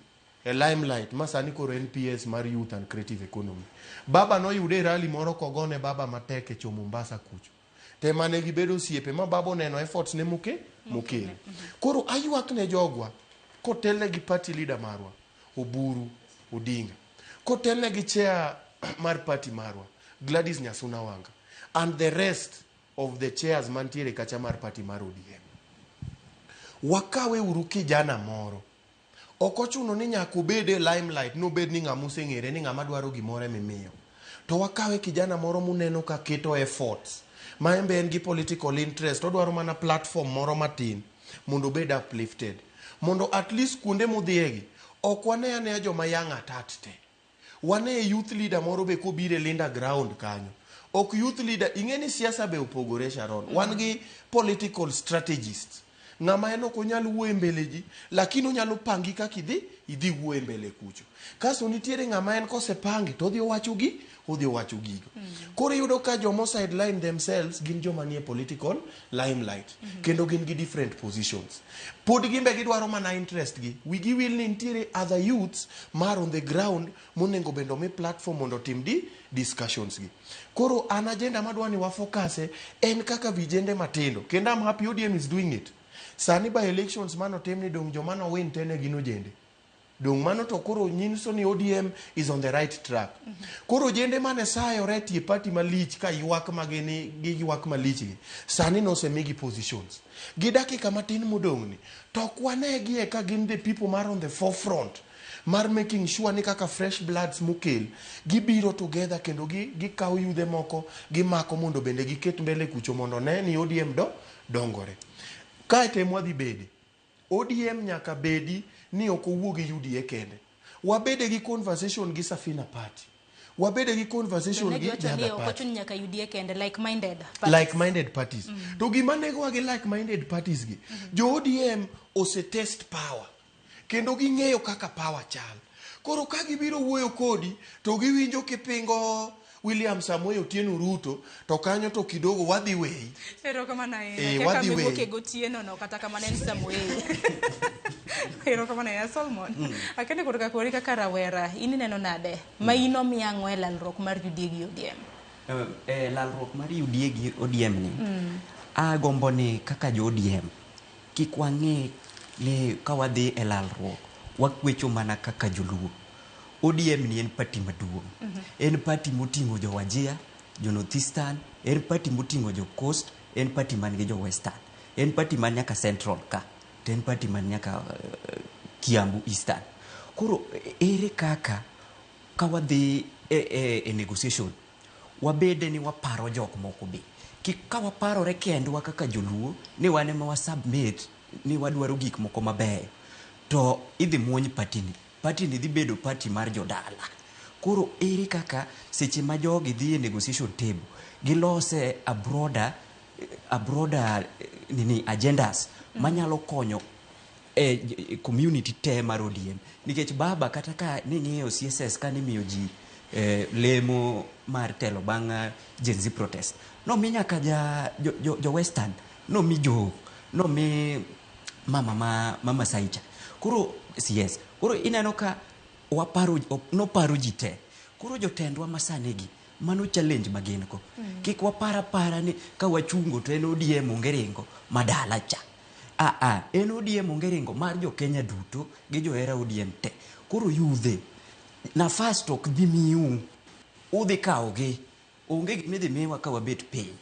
e limelight ma sani koro en PS mar Youth and Creative Economy. Baba noyude e rally moro kogone baba matek e cho Mombasa kucho. Te mane gibedo osiepe ma baba oneno efforts ne mokelo. Koro aywak ne jogwa kotelne gi party leader marwa Oburu Odinga. Kotelne gi chair mar party marwa Gladys Nyasuna Wanga and the rest of the chairs mantiere kacha mar party mar ODM. Wakawe uru kijana moro. Ok ochuno ni nyaka obed e limelight, nobed ni ng'ama oseng'ere, ni ng'ama dwaro gimoro emimiyo. To wakawe kijana moro muneno ka keto efforts, ma en be en gi political interest, odwaro mana platform moro matin mondo obed uplifted. Mondo at least kuonde modhiegi, ok wane anea joma young at heart te. Wane youth leader moro be kobiro e Linda ground kanyo. Ok youth leader, ing'e ni siasa be opogore Sharon. Wan gi political strategists. Ng'ama en ok onyal wuoyo e mbele ji, lakini onyalo pangi kaka idhi wuoyo e mbele kucho. Kasto nitiere ng'ama en kosepangi to odhi owacho gi, odhi owacho gigo. Koro iyudo ka jomo sideline themselves gin joma nie political limelight. Kendo gin gi different positions. Pod gimbe gidwaro mana interest gi. Wigi wil ni nitiere other youths mar on the ground monego bende omi platform mondo otim di discussions gi. Koro an agenda madwa ni wafocuse en kaka vijende matindo. Kendo I'm happy ODM is doing it. Sani by elections manotim ni dong joma no win tene gin ojende. Dong mano to koro nyiso ni ODM is on the right track. Koro ojende mane sayore tie party malich ka ywak magini gi ywak malich gi. Sani nosemigi positions. Gi dakika matin modong' ni to ok wanegie ka gin the people mar on the forefront mar making sure ni kaka fresh bloods mokel gibiro together kendo gikawo yudhe moko gimako mondo bende giket mbele kucho mondo ne ni ODM do dongore. Kae to ema wadhi bede. ODM nyaka bedi ni ok owuo gi UDA kende. Wabede gi conversation gi Safina Party. Wabede gi conversation Ne gi giwacho the ni other ok party. ochuno nyaka UDA kende, like-minded parties. Like-minded parties. To gima negowa gi like-minded parties gi, jo ODM ose test power. Kendo ging'eyo kaka power chal. Koro ka gibiro wuoyo kodi, to giwinjo kipingo William Samoei Otieno Ruto, to kanyo to kidogo wadhi weyi. Erokamano ahinya. Eh, Kaka wadhi miwuok weyi. e gotieno no, kata kamano en Samuel. Erokamano ahinya Solomon. Akende korka kori kaka rawera, in ineno nade? Ma in omiyo ang'o e lalruok mar UDA gi ODM? Lalruok mar UDA gi ODM ni, agombo ni kaka jo ODM, kik wang'i ni ka wadhi e lalruok, wakwecho mana kaka joluo. ODM ni en party maduong'. En party moting'o jo Wajir, jo North Eastern, en party moting'o jo Coast, en party man gi jo Western. En party man nyaka Central ka, to en party man nyaka Kiambu Eastern. Koro ere kaka ka wadhi e negotiation, wabede ni waparo jok moko be. Kik ka waparore kendwa kaka joluo ni wan ema wasubmit ni wadwaro gik moko mabeyo, to idhi muony party ni. Party ni dhi bedo party mar jodala. Koro ere kaka seche ma jogi dhi e negotiation table, gilose a broader nini agendas manyalo konyo e community te mar ODM. Nikech baba kata ka ning'iyo CSS ka nimiyo ji lemo mar telo bang' Gen Z protest, nomi nyaka jo Western, nomi jo nomi mama ma mama Saicha. Koro CS, koro ineno ka waparo noparo ji te. Koro jotendwa masani gi mano challenge ma gin go. Kik wapar apara ni ka wachungo to en ODM onge ringo madala cha. En ODM onge ringo mar jo Kenya duto gi johera ODM te. Koro yudhe nafas to ok dhi miu, udhi kawogi. Onge gima idhi miwa ka wabet piny.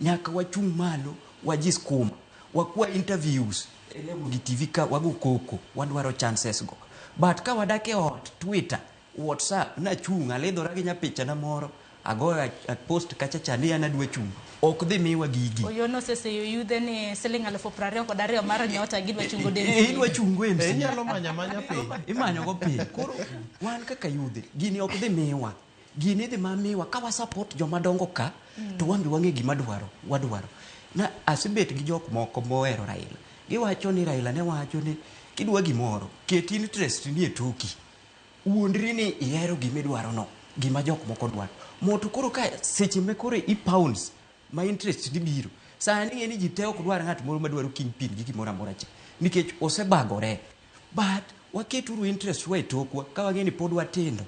Nyaka wachung' malo, wajiskuma, wakwa interviews e Ramogi TV ka wago koko, wadwaro chances go. But ka wadak e ot, Twitter, WhatsApp, nachung' alidhora gi nyapichana moro, agoyo a post kacha cha ni an adwa chung'. Ok dhi miwa gigi. Oyo noseseyo yudhe ni siling 22,000 mar nyota gidwa chungo dem. Idwa chungo MC. Inyalo manya manya piny. Imanyo go piny. Koro wan kaka yudhe gini ok dhi miwa. Gini idhi ma miwa ka wa support joma dongo ka to wan be wang'e gima dwaro wadwaro. Na asebet gi jok moko mohero Raila. Giwacho ni Raila ne wacho ni kidwa gimoro ket interest ni e toki. Wuondri ni ihero gima idwaro no, gima jok moko dwaro. Moto koro ka seche ma koro i pounds ma interest ni biro. Sani ing'e ni ji te ok dwar ng'at moro madwaro kingpin gi gimoro amora cha. Nikech osebagore. But waketuru interest wa e tokwa ka wang'e ni pod watindo.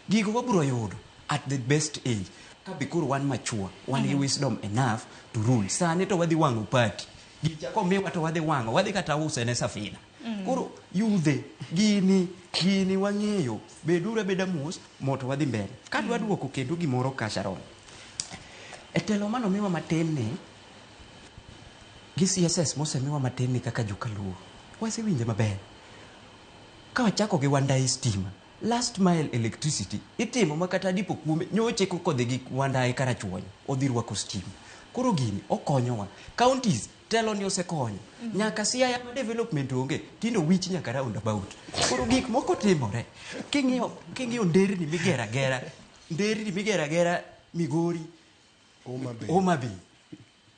Gigo wabiro yudo at the best age. Ka be koro wan mature, wan gi wisdom enough to rule. Sani to wadhi wang'o party. Gicha komiwa to wadhi wang'o, wadhi kata use ne Safina. Koro yudhe gini gini wang'eyo beduru abeda mos moto wadhi mbele. Kadwa duoko kendo gimoro ka Sharon. E telo manomiwa matin ni gi CSS mosemiwa matin ni kaka jokaluo wasewinje maber. Ka wachako gi Wandai stima, last mile electricity itimo ma kata dipo kuome nyoche kokodhi gi Wandai Karachuonyo odhi rwako stima. Koro gini okonyowa. Counties telo ni osekonyo. Nyaka Siaya ma development onge, tinde owich nyaka roundabout. Koro gik moko timore. King'iyo king'iyo nderni migero agera, nderni migero agera Migori, Homa Bay,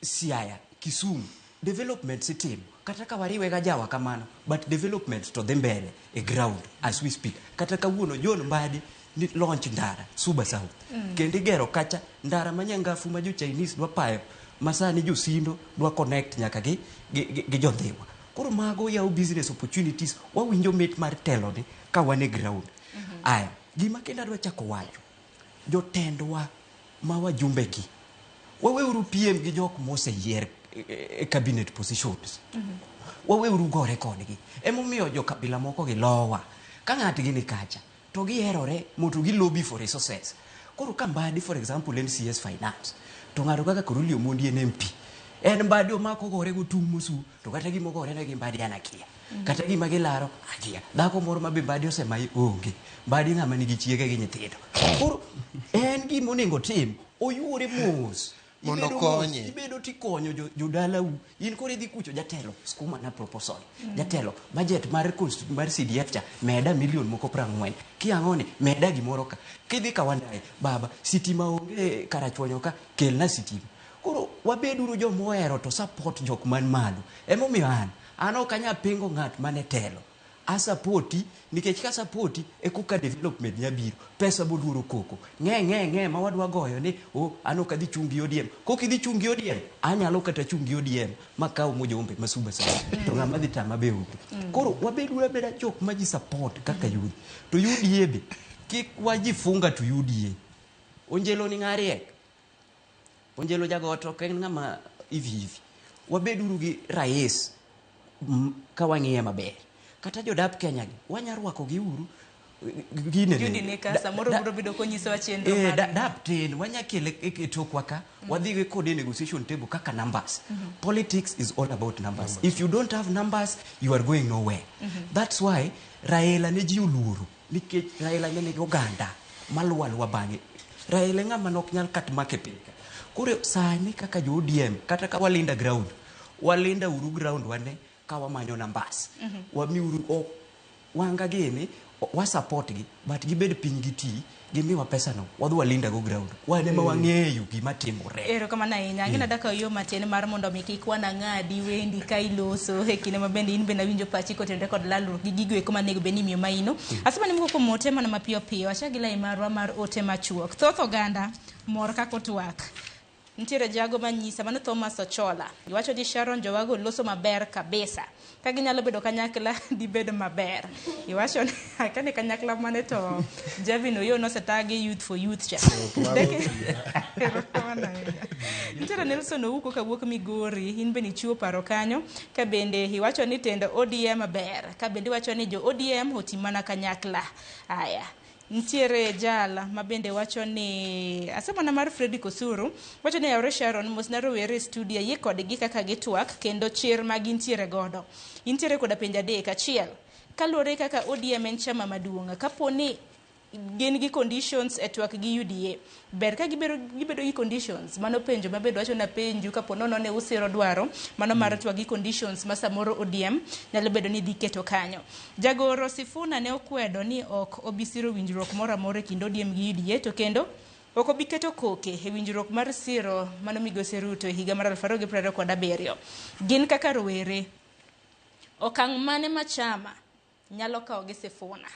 Siaya, Kisumu, developments itimo. Kata ka wariwe ga jawa kamano, but development to dhi mbele e ground as we speak. Kata kawuono John Mbadi ni launch ndara Suba South. Kendo igero kacha ndara ma nyangafu ma jo Chinese dwa payo ma sani jo Sindo dwa connect nyaka gi, gi, gi, gi jondhiwa. Koro mago yawo business opportunities, wawinjo mit mar telo ni ka wan e ground. Aya, gima kendo adwa chako wacho, jotendwa ma wajumbe gi, waweuru piem gi jok moseyier e cabinet positions. Waweuru gore kodgi. Emomiyo jokabila moko gi lowa. Ka ng'atgi ni kacha, to giherore mondo gi lobby for resources. Koro ka Mbadi for example en CS Finance, to ng'ato kaka Koroli Omondi en MP. En Mbadi omako gore go tung' mosu, to kata gima ogore ne gi Mbadi an akia. Kata gima gilaro akia. Dhako moro ma be Mbadi osemayi onge. Mbadi ng'ama nigi chiege gi nyithindo. Koro en gima onego otim, oyuore mos. Mondo Ibedo mos, okonye. Ibedo tikonyo jodalau. In koro idhi kucho jatelo, skuma na proposal. Jatelo, budget mar mar CDF cha, meda milion moko 40. Kiang'o ni, meda gimoro ka. Kidhi ka Wandai, baba, sitima onge Karachuonyo ka, kelna sitima. Koro wabeduru joma ohero to support jok man malo. Emomiyo an ok anyal pingo ng'at mane telo. Asapoti, nikech ka sapoti, e koka development nyabiro. Pesa boluoro koko. Ng'e, ng'e, ng'e, ma wadwa goyo ni, oh, an ok adhi chung' gi ODM. Kok idhi chung' gi ODM, anyalo kata chung' gi ODM, makaw mojombe, ma Suba South. To ng'ama dhi tama be onge. Koro wabeduru abeda jok ma ji support kaka youth. To UDA be, kik wajifunga to UDA. Onjelo ni ng'a riek. Onjelo jagoto ok en ng'ama hivi hivi. Wabeduru gi rais ka wang'iye maber. Kata jodap Kenya gi, wanya rwako gi uru, gine Judy ne. ni ka, samoro biro bedo konyisowa chenro mar Dap tin, wanya kele e tokwa ka, wadhi go kode negotiation table kaka numbers. Politics is all about numbers. If you don't have numbers, you are going nowhere. That's why Raila ne ji oluoro, nikech Raila ne nigi oganda maluwo aluwa bang'e. Raila ng'ama nok nyal kat make piny ka. Koro sani kaka jo ODM, kata ka walinda ground, walinda uru ground wane ka wamanyo numbers. Wamiuru ok wanga gini, wa support gi, but gibed piny gi ti, gimiwa pesa no, wadhi walinda go ground. Wan ema wang'eyo gima timore. Erokamano ahinya. Ang'e nadaka yo matin mar mondo mi kik wanang'adi wendi ka iloso e kinde ma bende in bende awinjo pachi kotenore kod lalruok gi gigo eko manego bed ni imiyo maino. Asema ni moko kuom ote mana mapiyo piyo. Achak gi lai marwa mar ote machuok. Thoth oganda mor kaka otwak. Nitiere jago manyisa, mano Thomas Ochola. Iwacho ni Sharon Jowago loso maber kabisa. Ka ginyalo bedo kanyakla, dibed maber. Iwacho ni, kane kanyakla mane to Javin Oyo nosetagi Youth for Youth cha. Nitiere Nelson Ouko kawuok Migori, in bende ichiwo paro kanyo. Ka bende iwacho ni tend ODM ber. Ka bende iwacho ni jo ODM oti mana kanyakla. Aya. Nitiere jal ma bende wacho ni asemana mar Fredrick Osuru wacho ni yaore Sharon mos na rowere e studio ayie kodgi kaka gitwak kendo chir ma gintiere godo. Intiere koda penjo adek. Achiel, kaluwore kaka ODM en chama maduong', kapo ni gin gi conditions e twak gi UDA. Ber ka gibedo gi conditions. Mano penjo mabedo wacho na penju kapo nono ne usiro dwaro mano mar twak gi conditions ma samoro ODM nyalo bedo ni dhi keto kanyo. Jagoro Sifuna ne okwedo ni ok obi siro winjruok moro amora e kind ODM gi UDA, to kendo ok obi keto koke e winjruok mar siro mano migosi Ruto e higa mar 2027. Gin kaka rowere, okang' mane ma chama nyalo kawo gi Sifuna?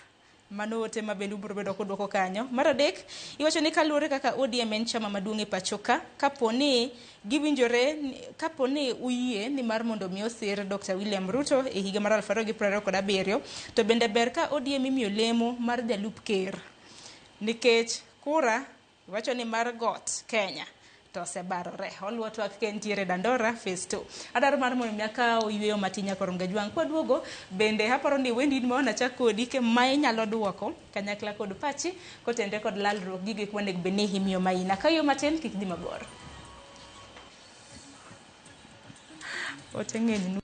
Mano ote ma bende ubiro bedo kudwoko kanyo. Mar adek, iwacho ni kaluwore kaka ODM en chama maduong' e pacho ka, kapo ni giwinjore, kapo ni uyie ni mar mondo mi osir Dr. William Ruto e higa mar 2027, to bende ber ka ODM imiyo lemo mar jalup ker. Nikech kura iwacho ni mar got Kenya to osebarore. Oluwo twak ka entiere Dandora Phase 2. Adwaro mar mondo mi akaw yweyo matin nyaka Ronga Jwang'. Kwaduogo bende aparo ni Wendy in ma wanachak kodi ke ma inyalo duoko kanyakla kod pachi kotenre kod lalruok gigo ek monego bed ni imiyo maina. Ka yweyo matin kik dhi mabor. Ote ng'eny nu.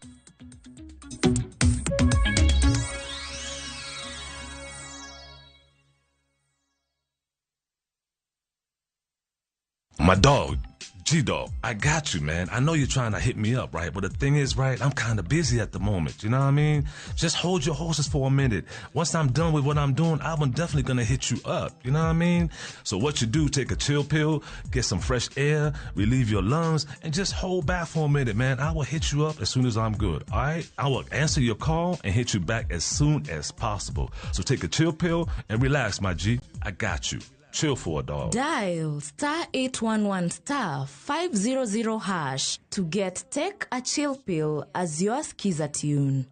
My dog, G-Dog, I got you, man. I know you're trying to hit me up, right? But the thing is, right, I'm kind of busy at the moment. You know what I mean? Just hold your horses for a minute. Once I'm done with what I'm doing, I'm definitely going to hit you up. You know what I mean? So what you do, take a chill pill, get some fresh air, relieve your lungs, and just hold back for a minute, man. I will hit you up as soon as I'm good, all right? I will answer your call and hit you back as soon as possible. So take a chill pill and relax, my G. I got you. Chill for a dog. Dial star 811 star 500 hash to get Take a Chill Pill as your skiza tune.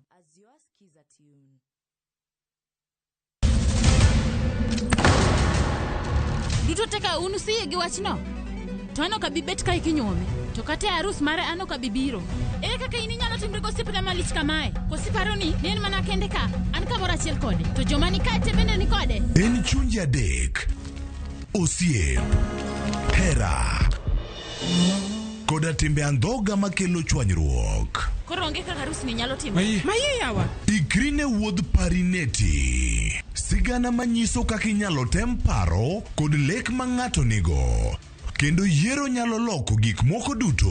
Duto te ka un usiyie gi wachno, to an ok abi bet kae kinyuome, to kata e arus mare an ok abi biro. Ere kaka in inyalo timri gosiepna malich kamae? Koso iparo ni ne en mana kende ka, an kamoro achiel kode, to joma ni kae te bende ni kode? En chunje adek, osiep, hera, koda timbe andhoga makelo chwanyruok. Koro onge kaka arusni nyalo timore. Mayie yawa. Ikri ne wuodh Parineti, sigana manyiso kaka inyalo tem paro kod lek ma ng'ato nigo, kendo yiero nyalo loko gik moko duto.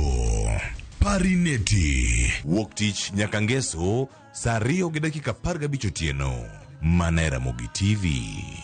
Parineti. Wuok tich nyaka ngeso saa 2:15 otieno. Mana e Ramogi TV.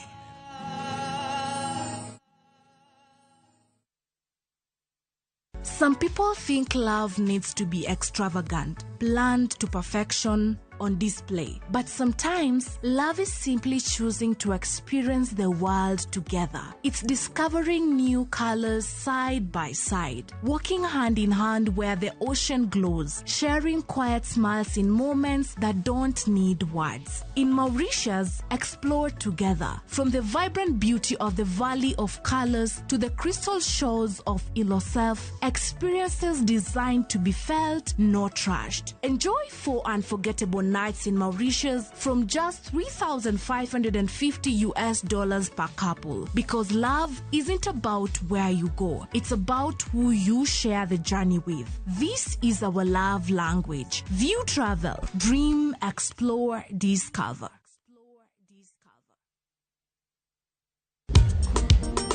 Some people think love needs to be extravagant, planned to perfection, on display. But sometimes love is simply choosing to experience the world together. It's discovering new colors side by side, walking hand in hand where the ocean glows, sharing quiet smiles in moments that don't need words. In Mauritius, explore together. From the vibrant beauty of the Valley of Colors to the crystal shores of Ilosef, experiences designed to be felt, not rushed. Enjoy 4 unforgettable nights in Mauritius from just $3,550 US per couple. Because love isn't about where you go, it's about who you share the journey with. This is our love language. View travel, dream, explore, discover.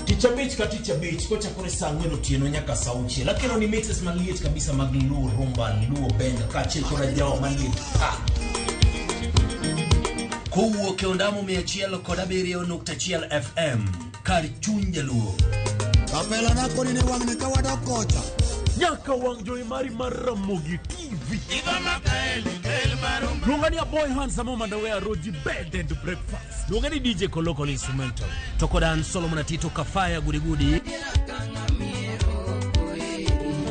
Tich abich ka tich abich kochakore saa ang'wen otieno nyaka saa auchiel akelo ni mixes maliet kabisa mag Luo Rumba, Luo Benga kaachiel kod ajawa maliet pa kowuok e ondamo 107.1 FM kar chuny jaluo. Kapela na koni ni wang'ni ka wadok kocha. Nyaka wang' jowi mari mar Ramogi TV. Luonga ni Aboy Handsome Mandawe Roji Bed and Breakfast. Luonga ni DJ Koloko Instrumental. To kod an Solomon Atito Kafaya Gudigudi.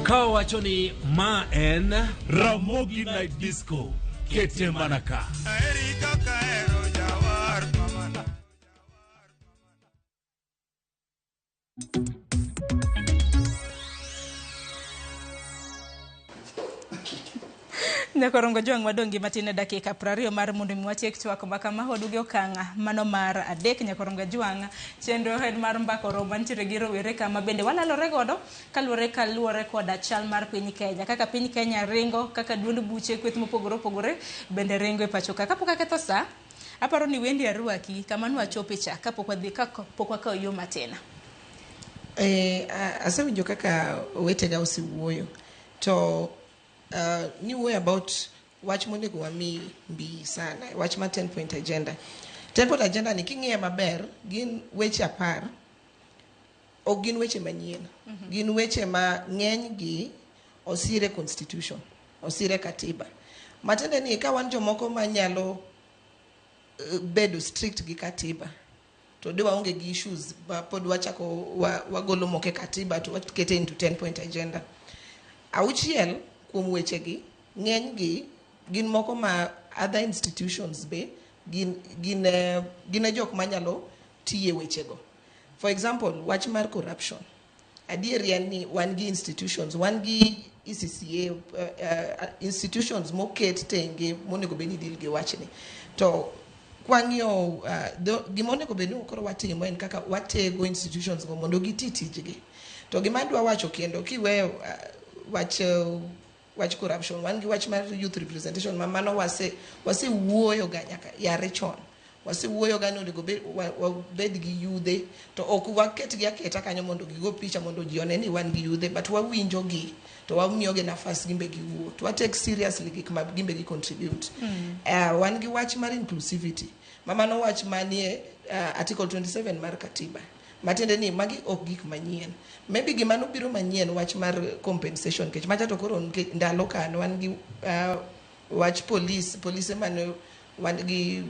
Ka wacho ni ma en Ramogi Night Disco. Kete mana ka. Nyakorongo Jwang' wadong' gi matin e dakika 20 mar mondo mi watiek twak ma kama waduogo e okang' mano mar adek. Nyakorongo Jwang' chenro en mar mbaka oromo mantiere gi rowere kama bende walalore godo kaluwore koda chal mar piny Kenya, kaka piny Kenya ringo, kaka duond buche kweth mopogore opogore bende ringo e pacho ka. Kapok aketho sa, Aparo ni Wendi arwaki kama nwachope cha kapok wadhi kapok wakawo yo matin. Asewinjo kaka owetega osewuoyo to niwuoyo about wach monego wami mbi sana, wach mar 10 point agenda. 10 point agenda ni king'iye maber gin weche 10, ok gin weche manyien. Gin weche ma ng'eny gi osire constitution, osire katiba. Matiende ni ka wan jomoko manyalo bedo strict gi katiba to de waonge gi issues ma pod wachako wagolo moko e katiba to wakete into 10 point agenda. 6 kuom wechegi ng'eny gi gin moko ma other institutions be gin e jok manyalo tiye wechego. For example, wach mar corruption. Adieri en ni wan gi institutions, wan gi ECCA, institutions moket tenge monego bed ni deal gi wachni. To kwang'iyo gima onego bed ni koro watimo en kaka watego institutions go mondo giti tijgi. To gima adwa wacho kendo kiweyo wach corruption, wan gi wach mar youth representation ma mano wasewuoyo ga nyaka yare chon. Wasewuoyo ga ni onego wabed gi yudhe to ok waketgi aketa kanyo mondo gigo picha mondo ji one ni wan gi yudhe, but wawinjo gi to wamiyogi nafas gimbe giwuo to wa take seriously gik ma gimbe gi contribute. Wan gi wach mar inclusivity ma mano wach manie article 27 mar katiba. Matiende ni magi ok gik manyien. Maybe gima nobiro manyien wach mar compensation nikech macha to koro ndalo kano wan gi wach polise mane wan gi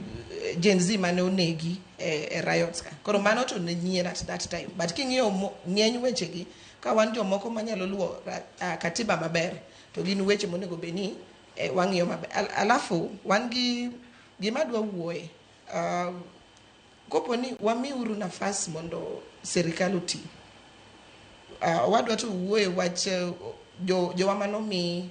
Gen Z mane onegi e riots ka. Koro mano to ne nyien at that time. But king'iyo ng'eny wechegi ka wan jomoko manyalo luwo katiba maber to gin weche monego bed ni wang'iyo maber. Alafu wan gi gima dwa wuoye. Kopo ni wamiuru nafas mondo sirikal oti. Wadwa to wuoye wach jowa manomi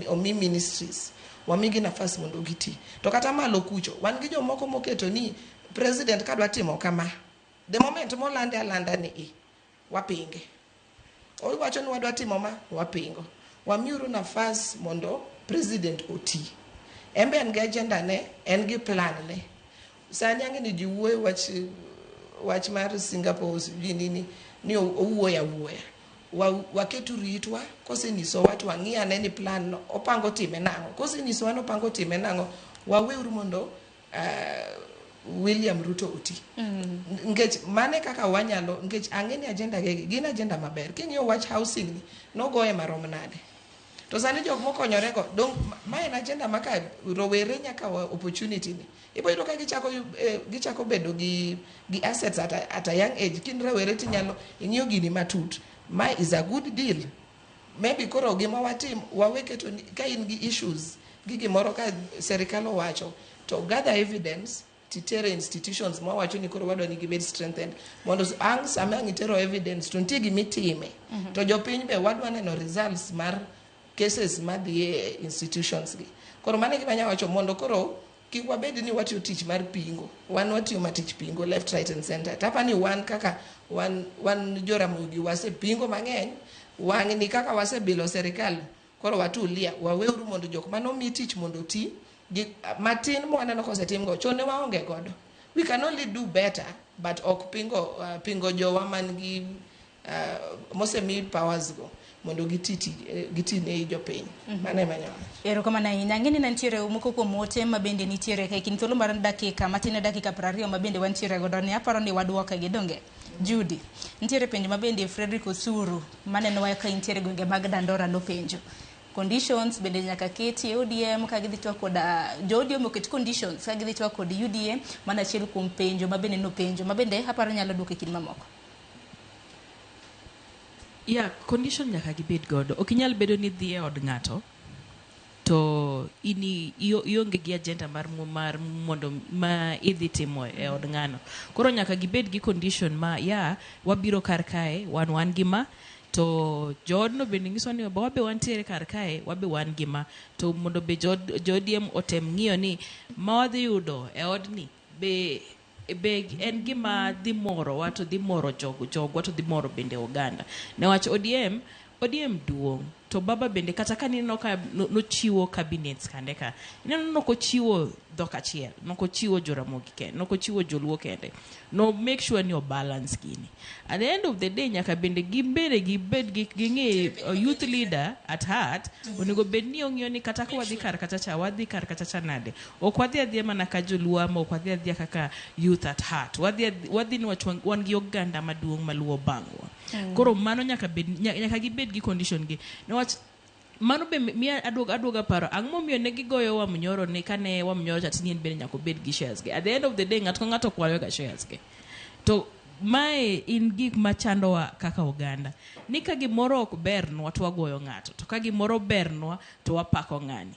omi ministries wamigi nafas mondo giti. To kata malo kucho wan gi jomoko moketo ni president kadwa timo kama, the moment molande alanda ni wapinge. Owacho ni wadwa timo ma, wapingo. Wamiuru nafas mondo president oti. En be en gi agenda ne, en gi plan ne. Sani ang'e ni ji wuoyo wach mar Singapore sijui nini ni owuoyo awuoya. Waketu ritwa kosenyisowa to wang'i ane ni plan no opango time nang'o. Kosenyisowa ni opango time nang'o, waweuru mondo William Ruto oti. Nikech mane kaka wanyalo, nikech ang'e ni agenda gegi gin agenda maber. King'iyo wach housing ni nogoye marom nade. To sani jok mokonyore go dong ma en agenda ma ka rowere nyaka opportunity ni. Ibo yudo ka gichako bedo gi assets at a young age. Kin rawere tinyalo ing'iyo gini matut. Ma is a good deal. Maybe koro gima watim wawe keto ka in gi issues gi gimoro ka serikal owacho to gather evidence titere institutions mawacho ni koro wadwa ni gibed strengthened mondo ang' sama ang' itero evidence to nitie gimitime. To jopiny be wadwa neno results mar cases madhi e institutions gi. Koro mano e gima anyalo wacho mondo koro kik wabed ni watiyo tich mar pingo. Wan watiyo ma tich pingo left, right and center. Tapa ni wan kaka wan Joramogi wasepingo mang'eny, wang' ni kaka wasebilo serikal koro watulia, waweuru mondo jok manomi tich mondo oti gi matin mwaneno kosetim go chon ne waonge godo. We can only do better but ok pingo jowa man gi mosemi powers go mondo giti ne jopiny. Mano ema anyalo wacho. Erokamano ahinya. Ang'e ni nitiere moko kuom ote ma bende nitiere ka e kind thuolo mar dakika matin e dakika 20 ma bende wantiere godo ni aparo ni waduoke gi donge. Judy, nitiere penjo ma bende Frederick Osuru maneno wa ka intiere gwenge mag Dandora nopenjo. Conditions bende nyaka keti e ODM ka gidhi twak kod jo ODM oket conditions ka gidhi twak kod UDA, mano achiel kuom penjo ma bende nopenjo ma bende aparo nyalo duoko e kind mamoko. Yeah, condition nyaka gibed godo. Ok inyal bedo ni dhi e od ng'ato to ini ionge gi agenda mar mondo ma idhi timo e od ng'ano. Koro nyaka gibed gi condition ma ya wabiro kar kae wan gi ma to joodno bende nyiso ni wabe wantiere kar kae wabe wan gi ma to mondo be jo ODM otem ng'iyo ni ma wadhi yudo e odni be en gima dhi morowa to dhi moro jogwa to dhi moro bende oganda. Newach ODM ODM duong' to baba bende kata ka nineno ka nochiwo cabinets kande ka ineno nokochiwo dhok achiel, nokochiwo Joramogi kende, nokochiwo Joluo kende, no make sure ni o balance gini. At the end of the day nyaka bende gibede gibed gi ging'e youth leader at heart onego bed ni ong'iyo ni kata ka wadhi kar kacha cha wadhi kar kacha cha nade, ok wadhi adhiya mana ka Joluo ama ok wadhi adhiya kaka youth at heart, wadhi niwach wan gi oganda maduong' maluwo bang'wa. Koro mano nyaka bed nyaka gibed gi condition gi niwach mano be miya aduoga paro ang'o momiyo ne gigoyo Wamunyoro ni kane Wamunyoro cha tini en bende nyaka obed gi shares ge. At the end of the day ng'ato ka ng'ato kwayo ga shares ge. To mae in gik machandowa kaka oganda ni ka gimoro ok bernwa to wagoyo ng'ato, to ka gimoro bernwa to wapako ng'ani.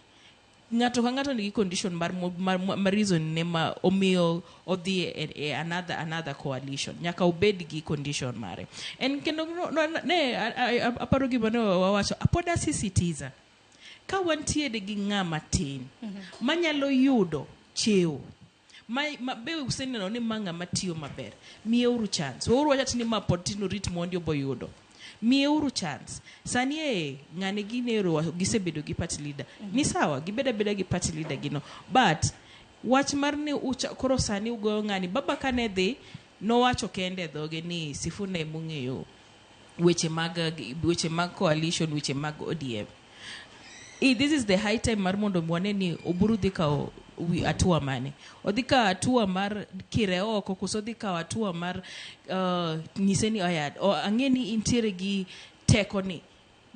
Ng'ato ka ng'ato nigi condition mar, mar, mar reason ne ma omiyo odhi e another coalition, nyaka obed gi condition mare. En kendo no, ne aparo gima ne wawacho, pod asisitiza ka wantiere gi ng'ama tin manyalo yudo cheo ma be useneno ni ma ng'ama tiyo maber, miyeuru chance. Weuru wach ni ma pod tin orit mondi oboyudo. Miyeuru chance. Sani e ng'ani ginero gisebedo gi party leader. Ni sawa, gibeda beda gi party leader gino. But wach mar ni koro sani ugoyo ng'ani, baba kane dhi nowacho kende e dhoge ni Sifuna emong'eyo weche mag coalition, weche mag ODM. This is the high time mar mondo wane ni Oburu dhi kawo hatua mane. Odhi kawo hatua mar kire oko koso odhi kawo hatua mar nyise ni oya, ang'e ni intiere gi teko ni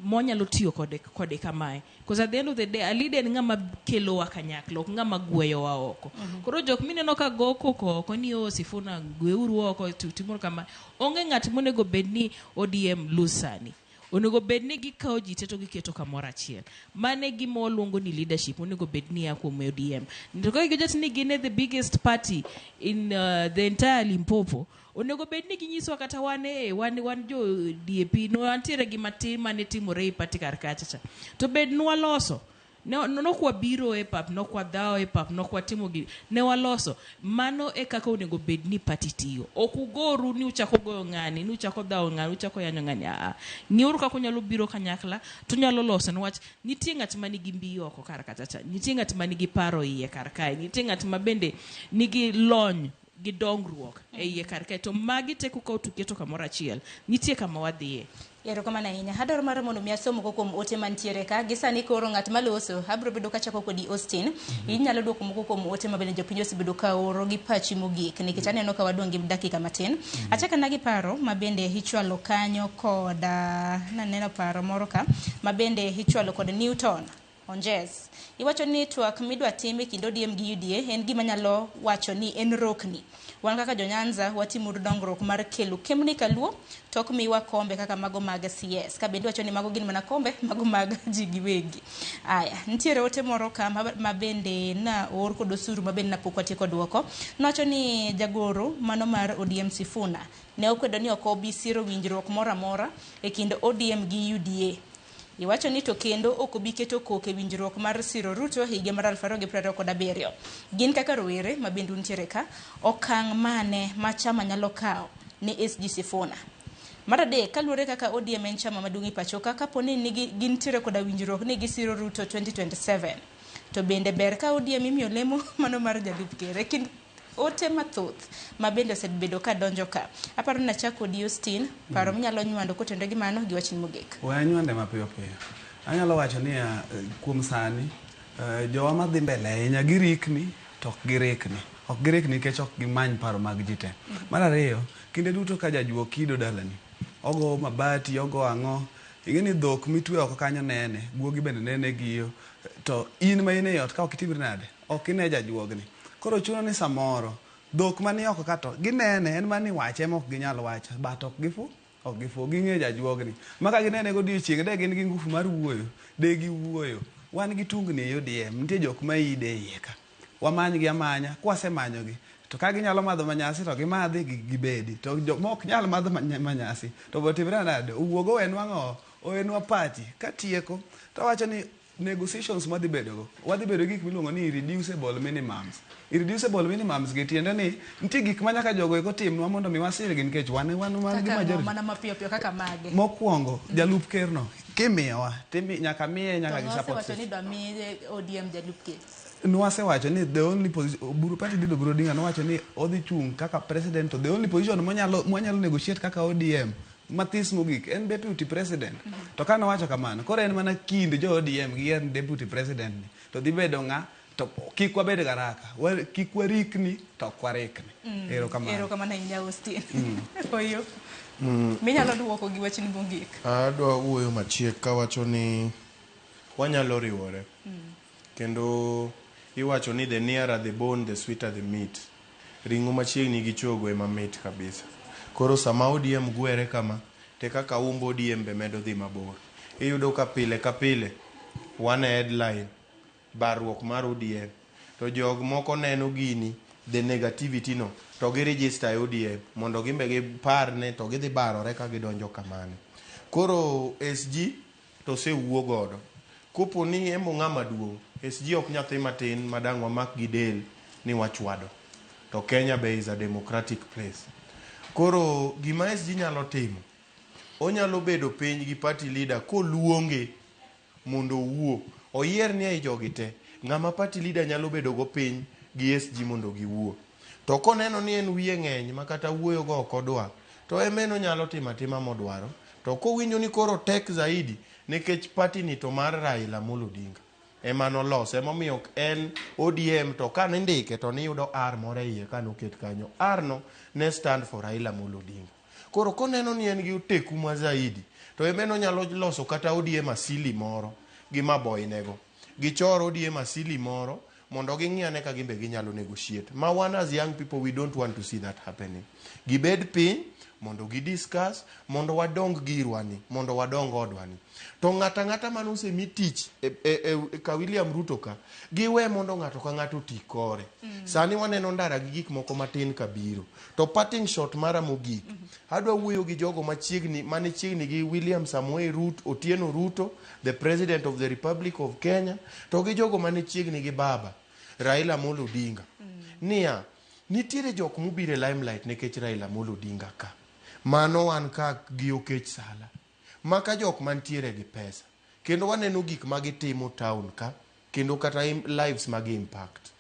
monyalo tiyo kode kamae. Because at the end of the day, a leader en ng'ama kelowa kanyakla, ok ng'ama gweyowa oko. Koro jok mineno ka go koko oko ni o Sifuna gweuru oko timuru kama. Onge ng'at monego bed ni ODM lose sani. Onego bed ni gikawo ji te to giketo kamoro achiel. Mane gima waluongo ni leadership onego bed ni ya kuom ODM. To ka gijot ni gin e the biggest party in the entire Limpopo, onego bed ni ginyisowa kata wan wan jo DAP no wantiere gi matin mane timore e party kar kacha cha. To bed nwaloso. Nokwa biro e pap, nokwa dhawo e pap, nokwa timo gi, ne waloso. Mano e kaka onego bed ni party tiyo. Ok ugoru ni uchako goyo ng'ani, ni uchako dhawo ng'ani, uchako yanyo ng'ani. Ng'iuru kaka unyalo biro kanyakla, to unyalo loso niwach nitie ng'at ma nigi mbi oko kar kacha cha, nitie ng'at ma nigi paro iye kar kae, nitie ng'at ma bende nigi lony gi dongruok e iye kar kae. To magi te kukawo to uketo kamoro achiel, nitie kama wadhiye. Erokamano ahinya. Adwaro mar mondo mi asom moko kuom ote mantiere ka. Gi sani koro ng'at maloso, abiro bedo kachako kodi Austin. Inyalo duoko moko kuom ote ma bende jopiny osebedo ka oro gi pachi mogik, nikech aneno ka wadong' gi dakika matin. Achako na gi paro ma bende ichwalo kanyo kod naneno paro moro ka ma bende ichwalo kod Newton Onjes. Iwacho ni twak midwa tim e kind ODM gi UDA en gima nyalo wacho ni en rokni. Wan kaka jo-Nyanza watimuru dongruok mar kelo kemni kaluo to ok miwa kombe kaka mago mag CS. Ka bende wacho ni mago gin mana kombe mago mag ji giwegi. Aya, nitiere ote moro ka ma bende na oor kod osuru ma bende napok watieko duoko. Nowacho ni jagoro mano mar ODM Sifuna ne okwedo ni ok obi siro winjruok moro amora e kind ODM gi UDA. Iwacho ni to kendo ok obi keto koke winjruok mar siro Ruto higa mar 2027. Gin kaka rowere ma bende untiere ka, okang' mane ma chama nyalo kawo ne SG Sifuna? Mar adek, kaluwore kaka ODM en chama maduong' e pacho ka, kapo ni gintiere koda winjruok ni gisiro Ruto 2027, to bende ber ka ODM imiyo lemo mano mar jalup ker. E kind ote mathoth ma bende osebedo ka donjo ka. Aparo ni achak kodi Austin, paro minyalo nywando kotenore gi mano gi wachni mogik. We anywande mapiyo piyo. Anyalo wacho niya, kuom sani, jowa madhi mbele ahinya girikni to ok girikni. Ok girikni nikech ok gimany paro mag ji te. Mar ariyo, kinde duto ka jajuok kido dalani, ogo mabati, ogo ang'o, ing'e ni dhok mitwe oko kanyo nene, guogi bende nene giyo, to in ma in e ot ka ok itimri nade, ok ine jajuogni. Koro chuno ni samoro dhok mani oko ka to ginene, en mana ni wache ema ok ginyal wacho, but ok gifu, ok gifu, ging'e jajuogni. Ma ka ginene godiochieng' de gin gi ngufu mar wuoyo, de giwuoyo. Wan gi tungni e ODM, nitie jok ma ide iye ka. Wamanygi amanya, kwasemanyogi, to ka ginyalo madho manyasi to gimadhi gibedi. To jok ma ok nyal madho manyasi, to bo timre nade? Owuog owenwa ang'o? Owenwa party. Katieko, to awacho ni Negotiations madhi bedogo, wadhi bedo gi gik miluongo ni irreducible minimums. Irreducible minimums gi tiende ni nitie gik ma nyaka jogo eko timnwa mondo mi wasirgi nikech wan gi Kaka majority. mana mapiyo piyo kaka mage. Mokwongo, jalup ker no, kimiyowa, nyaka miye nyaka To gi support nosewacho system. ni dwa miye ODM jalup ker. Nwasewacho ni the only position, Oburu party leader Oburu Odinga nowacho ni odhi chung' kaka president to the only position mwanyalo negotiate kaka ODM mathis mogik en deputy president. To ka nowacho kamano, koro en mana kind jo ODM gi en deputy president ni to dhi bedo ng'a to kik wabed garaka, kik warikni to ok warikni. Erokamano. Erokamano ahinya Austin. Oyo. Minyalo duoko gi wachni mogik. Adwa wuoyo machiek kawacho ni wanyalo riwore. Kendo iwacho ni the nearer the bone, the sweeter the meat. Ring'o machiegni gi chogo ema mit kabisa. Koro sama ODM gwere kama, te kaka umbo ODM be medo dhi mabor. Iyudo ka pile ka pile wan e headline barruok mar ODM. To jog moko neno gini, the negativity no, to gi register e ODM mondo gimbe gipar ne to gidhi barore ka gidonjo kamano. Koro SG to osewuo godo. Kopo ni emo ng'ama duong', SG ok nyathi matin ma dang' wamak gi del ni wachwado. To Kenya be is a democratic place. Koro gima SG nyalo timo, onyalo bedo piny gi party leader koluonge mondo owuo. Oyier ni ei jogi te, ng'ama party leader nyalo bedo go piny gi SG mondo giwuo. To koneno ni en wiye ng'eny ma kata wuoyo go ok odwa, to en onyalo timo atima modwaro. To kowinjo ni koro tek zaidi, nikech party ni to mar Raila Amolo Odinga ema nolose, emomiyo ok en ODM to kane indike to niyudo R moro e iye kanoket kanyo. R no ne stand for Raila Amolo Odinga. Koro koneno ni en gi oteku ma zaidi, to en onyalo loso kata ODM asili moro gi maboinego. Gichor ODM asili moro mondo ging'i ane ka gimbe ginyalo negotiate. Ma wan as young people we don't want to see that happening. Gibed piny mondo gi discuss mondo wadong girwa ni, mondo wadong odwa ni. To ng'ato ang'ata mane osemi tich e ka William Ruto ka, giwe mondo ng'ato ka ng'ato oti kore. Sani waneno ndara gi gik moko matin kabiro. To parting shot mara mogik, adwa wuoyo gi jogo machiegni mane chiegni gi William Samoei Ruto, Otieno Ruto, the President of the Republic of Kenya, to gi jogo mane chiegni gi baba Raila Amolo Odinga. Niya, nitiere jok mobiro e limelight nikech Raila Amolo Odinga ka. Mano wan ka gi Okech Sala. Maka jok mantiere gi pesa. Kendo waneno gik ma gitimo town ka, kendo kata lives ma gi impact.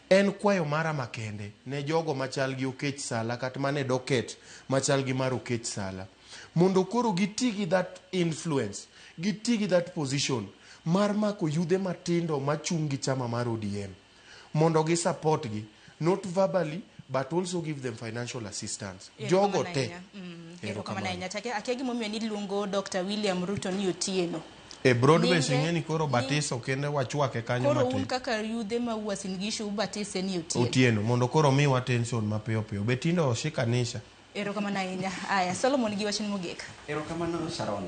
En kwayo mara makende ne jogo machal gi Okech Sala kata mane docket machal gi mar Okech Sala. Mondo koro giti gi that influence, giti gi that position mar mako yudhe matindo machung' gi chama mar ODM. Mondo gi support gi, not verbally, but also give them financial assistance. Jogo te. Erokamano ahinya. Akia gimomiyo niluongo Dr. William Ruto ni Otieno. E broad base ing'e ni koro batiso kende wachwake kanyo Koro un matin. kaka yudhe ma Uasin Gishu ubatise ni Otieno. Otieno mondo koro miwa tension mapiyo piyo. Be tinde oshikanisha. Erokamano ahinya. Aya, Solomon gi wachni mogik. Erokamano Sharon.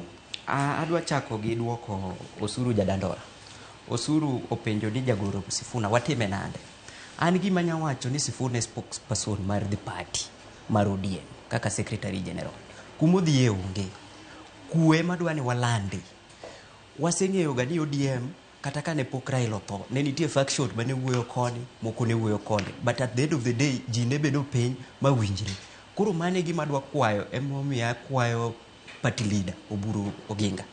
Adwa chako gi duoko Osuru Jadandora. Osuru openjo ni jagoro Sifuna watime nade? An gima anya wacho ni Sifuna e spokesperson mar the party mar ODM kaka secretary general. Kumodhiye onge. Kwe madwa ni walandi. Waseng'eyo ga ni ODM kata kane pok Raila otho, ne nitie faction mane wuoyo koni, moko ne wuoyo koni. But at the end of the day, ji ne bedo piny ma winjre. Koro mano e gima adwa kwayo, emomiyo akwayo party leader Oburu Oginga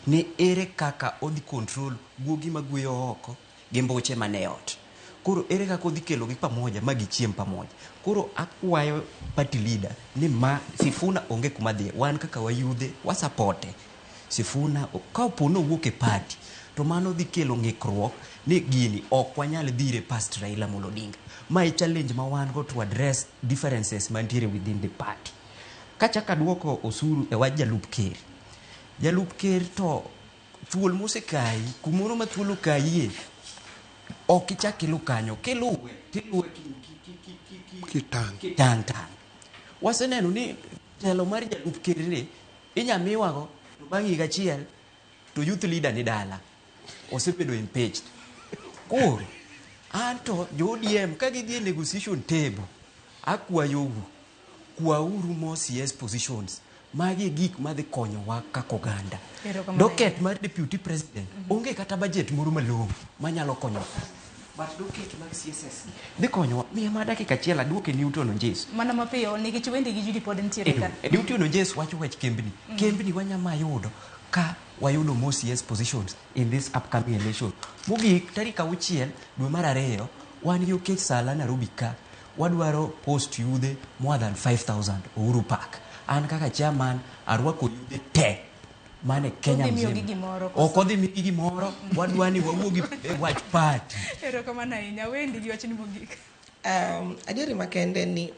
ni ere kaka odhi control guogi magweyo oko gi mbuche mane ot. Koro ere kaka odhi kelogi pamoja ma gichiem pamoja. Koro akwayo party leader ni ma Sifuna onge kuma dhiye. Wan kaka wayudhe, wasapote. Sifuna ka opo ni owuok e party to mano dhi kelo ng'ikruok ni gini ok wanyal dhire past Raila Amolo Odinga. Ma e challenge ma wan go to address differences mantiere within the party. Kachako aduoko Osuru e wach jalup ker. Jalup ker to thuol mosekayi, kumoro ma thuol okayie, ok ichak ilu kanyo, kiluwe tiluwe kitang' kitang' tang'. Waseneno ni telo mar jalup ker ni inya miwago to bang' higa achiel to youth leader ni dala osebedo impeached. Koro anto jo ODM ka gidhi e negotiation table akwayou kwauru more CS positions Magi e gik madhi konyowa kaka oganda. Erokamano. Docket mar deputy president onge kata budget moro malong'o manyalo konyo. But docket mag CSS dhi konyowa. Miya ma dakika achiel aduoke Newton Onjes. Mana mapiyo nikech Wendy gi Judy pod nitiere ka. Newton Onjes wacho wach kembni. Kembni wanyama yudo ka wayudo more CS positions in this upcoming election. Mogik tarik 6 dwe mar 2 wan gi Okech Sala Nairobi ka wadwaro post yudhe more than 5000 Uhuru Park. An kaka chairman arwako yudhe te mane Kenya Odhi miyogi mzima. gimoro koso? Ok odhi miyogi gimoro, wadwa ni wawuo gi e wach party. Erokamano ahinya. Wendy gi wachni mogik. Adieri makende ni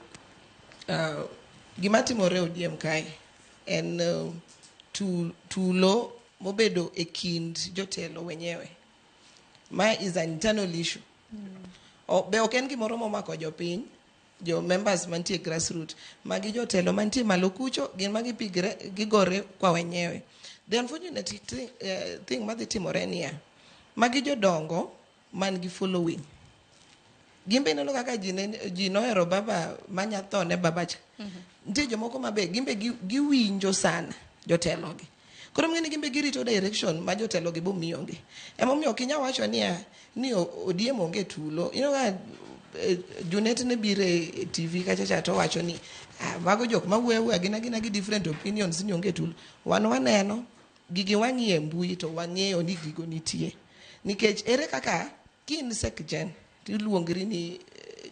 gima timore e ODM kae en tulo mobedo e kind jotelo wenyewe. Ma is an internal issue. Be ok en gimoro momako jopiny, jo members mantie grassroot, magi jotelo mantie malo kucho, gin magi gigore kwa wenyewe. The unfortunate thing madhi timore niya, magi jodongo man gi following. Gin be ineno kaka ji nohero baba manya tho ne baba cha. Nitie jomoko ma be gin be giwinjo sana jotelogi. Koro mng'eni gin be girito direction ma jotelogi bo miyogi. Emomiyo ok inyal wacho niya ni ODM onge tulo. Ineno ka Junet ne biro e TV kacha cha to wacho ni mago jok ma wuoyo awuoya gin agina gi different opinions ni onge tulo. Wan waneno gigi wang'iyo e mbui to wang'eyo ni gigo nitie. Nikech ere kaka kin secgen tiluongri ni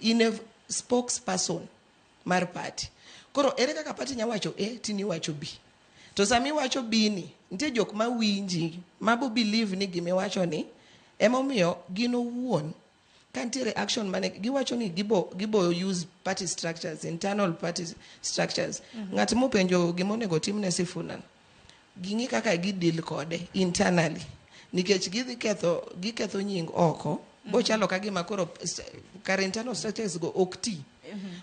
in a spokesperson mar party. Koro ere kaka party nya wacho A tini wacho B. To sami iwacho B ni nitie jok ma winji ma bo believe ni gimiwacho ni emomiyo gin owuon ka nitiere action mane giwacho ni gibo use party structures, internal party structures. Ng'at mopenjo gima onego timne Sifuna, ging'i kaka gideal kode internally nikech gidhi ketho giketho nying oko bochalo ka gima koro kar internal structures go ok ti.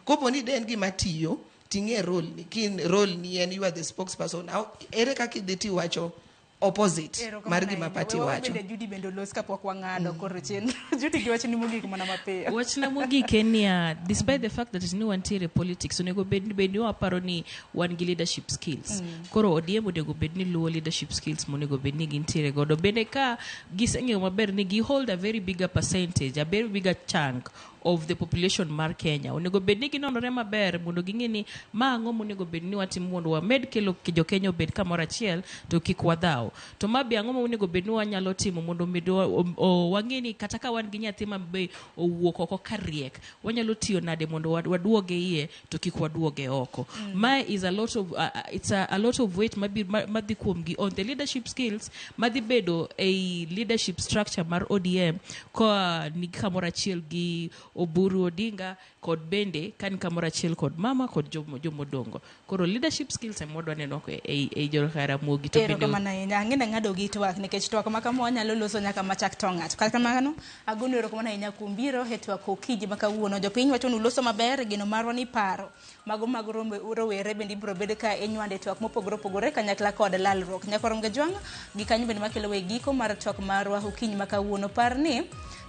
Kopo ni de en gima tiyo ting'e role ni kin role ni en you are the spokesperson. Ere kaka idhi tiwacho opposite mar gima party wacho. Bende Judy bende olos kapok wang'ado koro chien. Judy gi wachni mogik mana mapiyo. Wachna mogik en niya, despite the fact that ni wantiere politics, onego bed ni waparo ni wan gi leadership skills. Koro ODM onego bed ni luwo leadership skills monego bed ni gintiere godo. Bende ka giseng'eyo maber ni gi hold a very bigger percentage, a very bigger chunk of the population mar Kenya. Onego bed ni ginonore maber mondo ging'e ni ma ang'o monego bed ni watimo mondo wamed kelo jo Kenya obed kamoro achiel to kik wadhaw. To ma be ang'o ma onego bed ni wanyalo timo mondo med wang'e ni kata ka wan gi nyathi ma be owuok oko ka riek, wanyalo tiyo nade mondo waduoge iye to kik waduoge oko. Ma is a lot of it's a lot of weight madhi kuomgi on the leadership skills madhi bedo ei leadership structure mar ODM koa ni kamoro achiel gi Oburu Odinga kod bende ka ni kamoro achiel kod mama kod jomodongo. Koro leadership skills ema wadwa neno ei Jaramogi to bende Erokamano ahinya. Ang'e ni ang'ado gi twak nikech twak ma kama wanyalo loso nyaka machak to ng'ato. Kata kamano, agonu erokamano ahinya kuom biro e twak okinyi ma kawuono. Jopiny wacho ni uloso maber, geno marwa ni paro mago mag rowere bende ibiro bed ka inywando e twak mopogore opogore kanyakla kod lalruok. Nyakwar Ongejwang' gi kanyo bende makelo e giko mar twak marwa okinyi ma kawuono. Par ni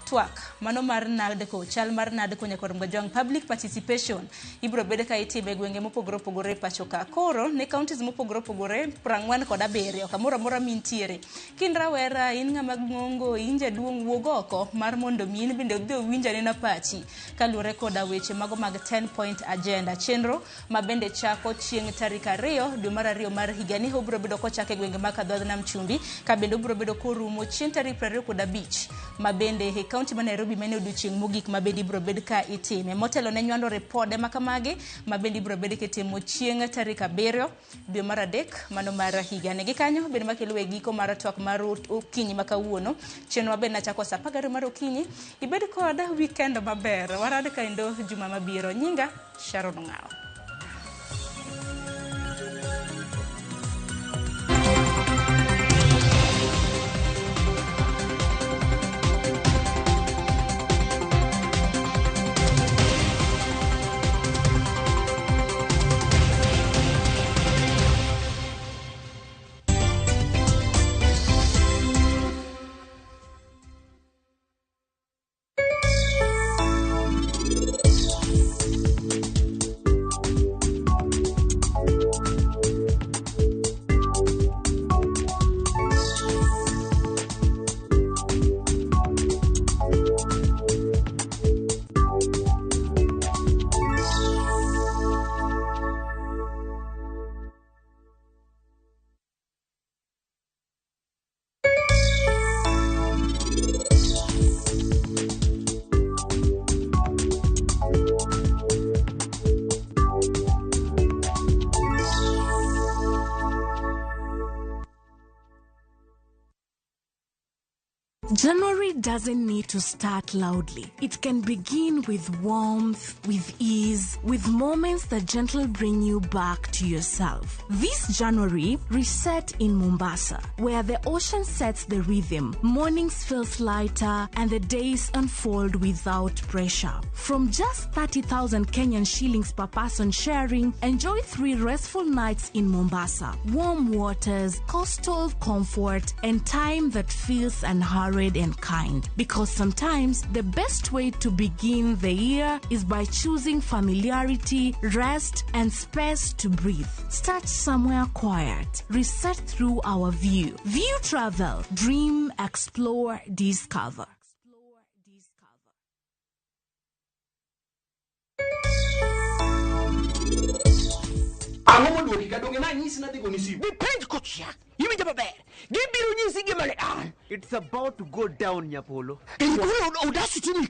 twak mano mar NADCO, chal mar NADCO Nyakwar Ongejwang' public participation ibiro bed ka itime e gwenge mopogore opogore e pacho ka. Koro ne counties mopogore opogore 47 kamoro amora mintiere. Kin rawera, in ng'ama ng'ongo, in jaduong', wuog oko mar mondo mi in bende odhi owinj anena pachi kaluwore koda weche mago mag 10 point agenda. Chenro ma bende chako chieng' tarik 2 dwe mar 2 mar higani obiro bedo kochako e gwenge mag Kadhodh Nam Chumbi ka bende obiro bedo korumo chieng' tarik 25 ma bende e kaunti ma Nairobi mane odiochieng' mogik ma bende ibiro bed ka itime. Motelo ne nywando ripode ma kamagi ma bende ibiro bed kitimo chieng' tarik 7 dwe mar 3 mano mar higani. Gi kanyo bende makelo e giko mar twak mar okinyi ma kawuono. Chenro maber nachako saa 12 mar okinyi. Ibed koda weekend maber. Warad kendo juma mabiro. Nyinga Sharon Ong'awo. January doesn't need to start loudly. It can begin with warmth, with ease, with moments that gently bring you back to yourself. This January, reset in Mombasa, where the ocean sets the rhythm, mornings feels lighter, and the days unfold without pressure. From just 30,000 Kenyan shillings per person sharing, enjoy 3 restful nights in Mombasa. Warm waters, coastal comfort, and time that feels unhurried and kind. Because sometimes the best way to begin the year is by choosing familiarity, rest, and space to breathe. Start somewhere quiet. Reset through our view. View Travel. Dream, explore, discover. Ang'o moduoki ka donge nanyisi nadhi goni simu? Bipenj kocha. Iwinjo maber. Gibiro nyisi gima ne an. It's about to go down, Nyapolo. Audacity ni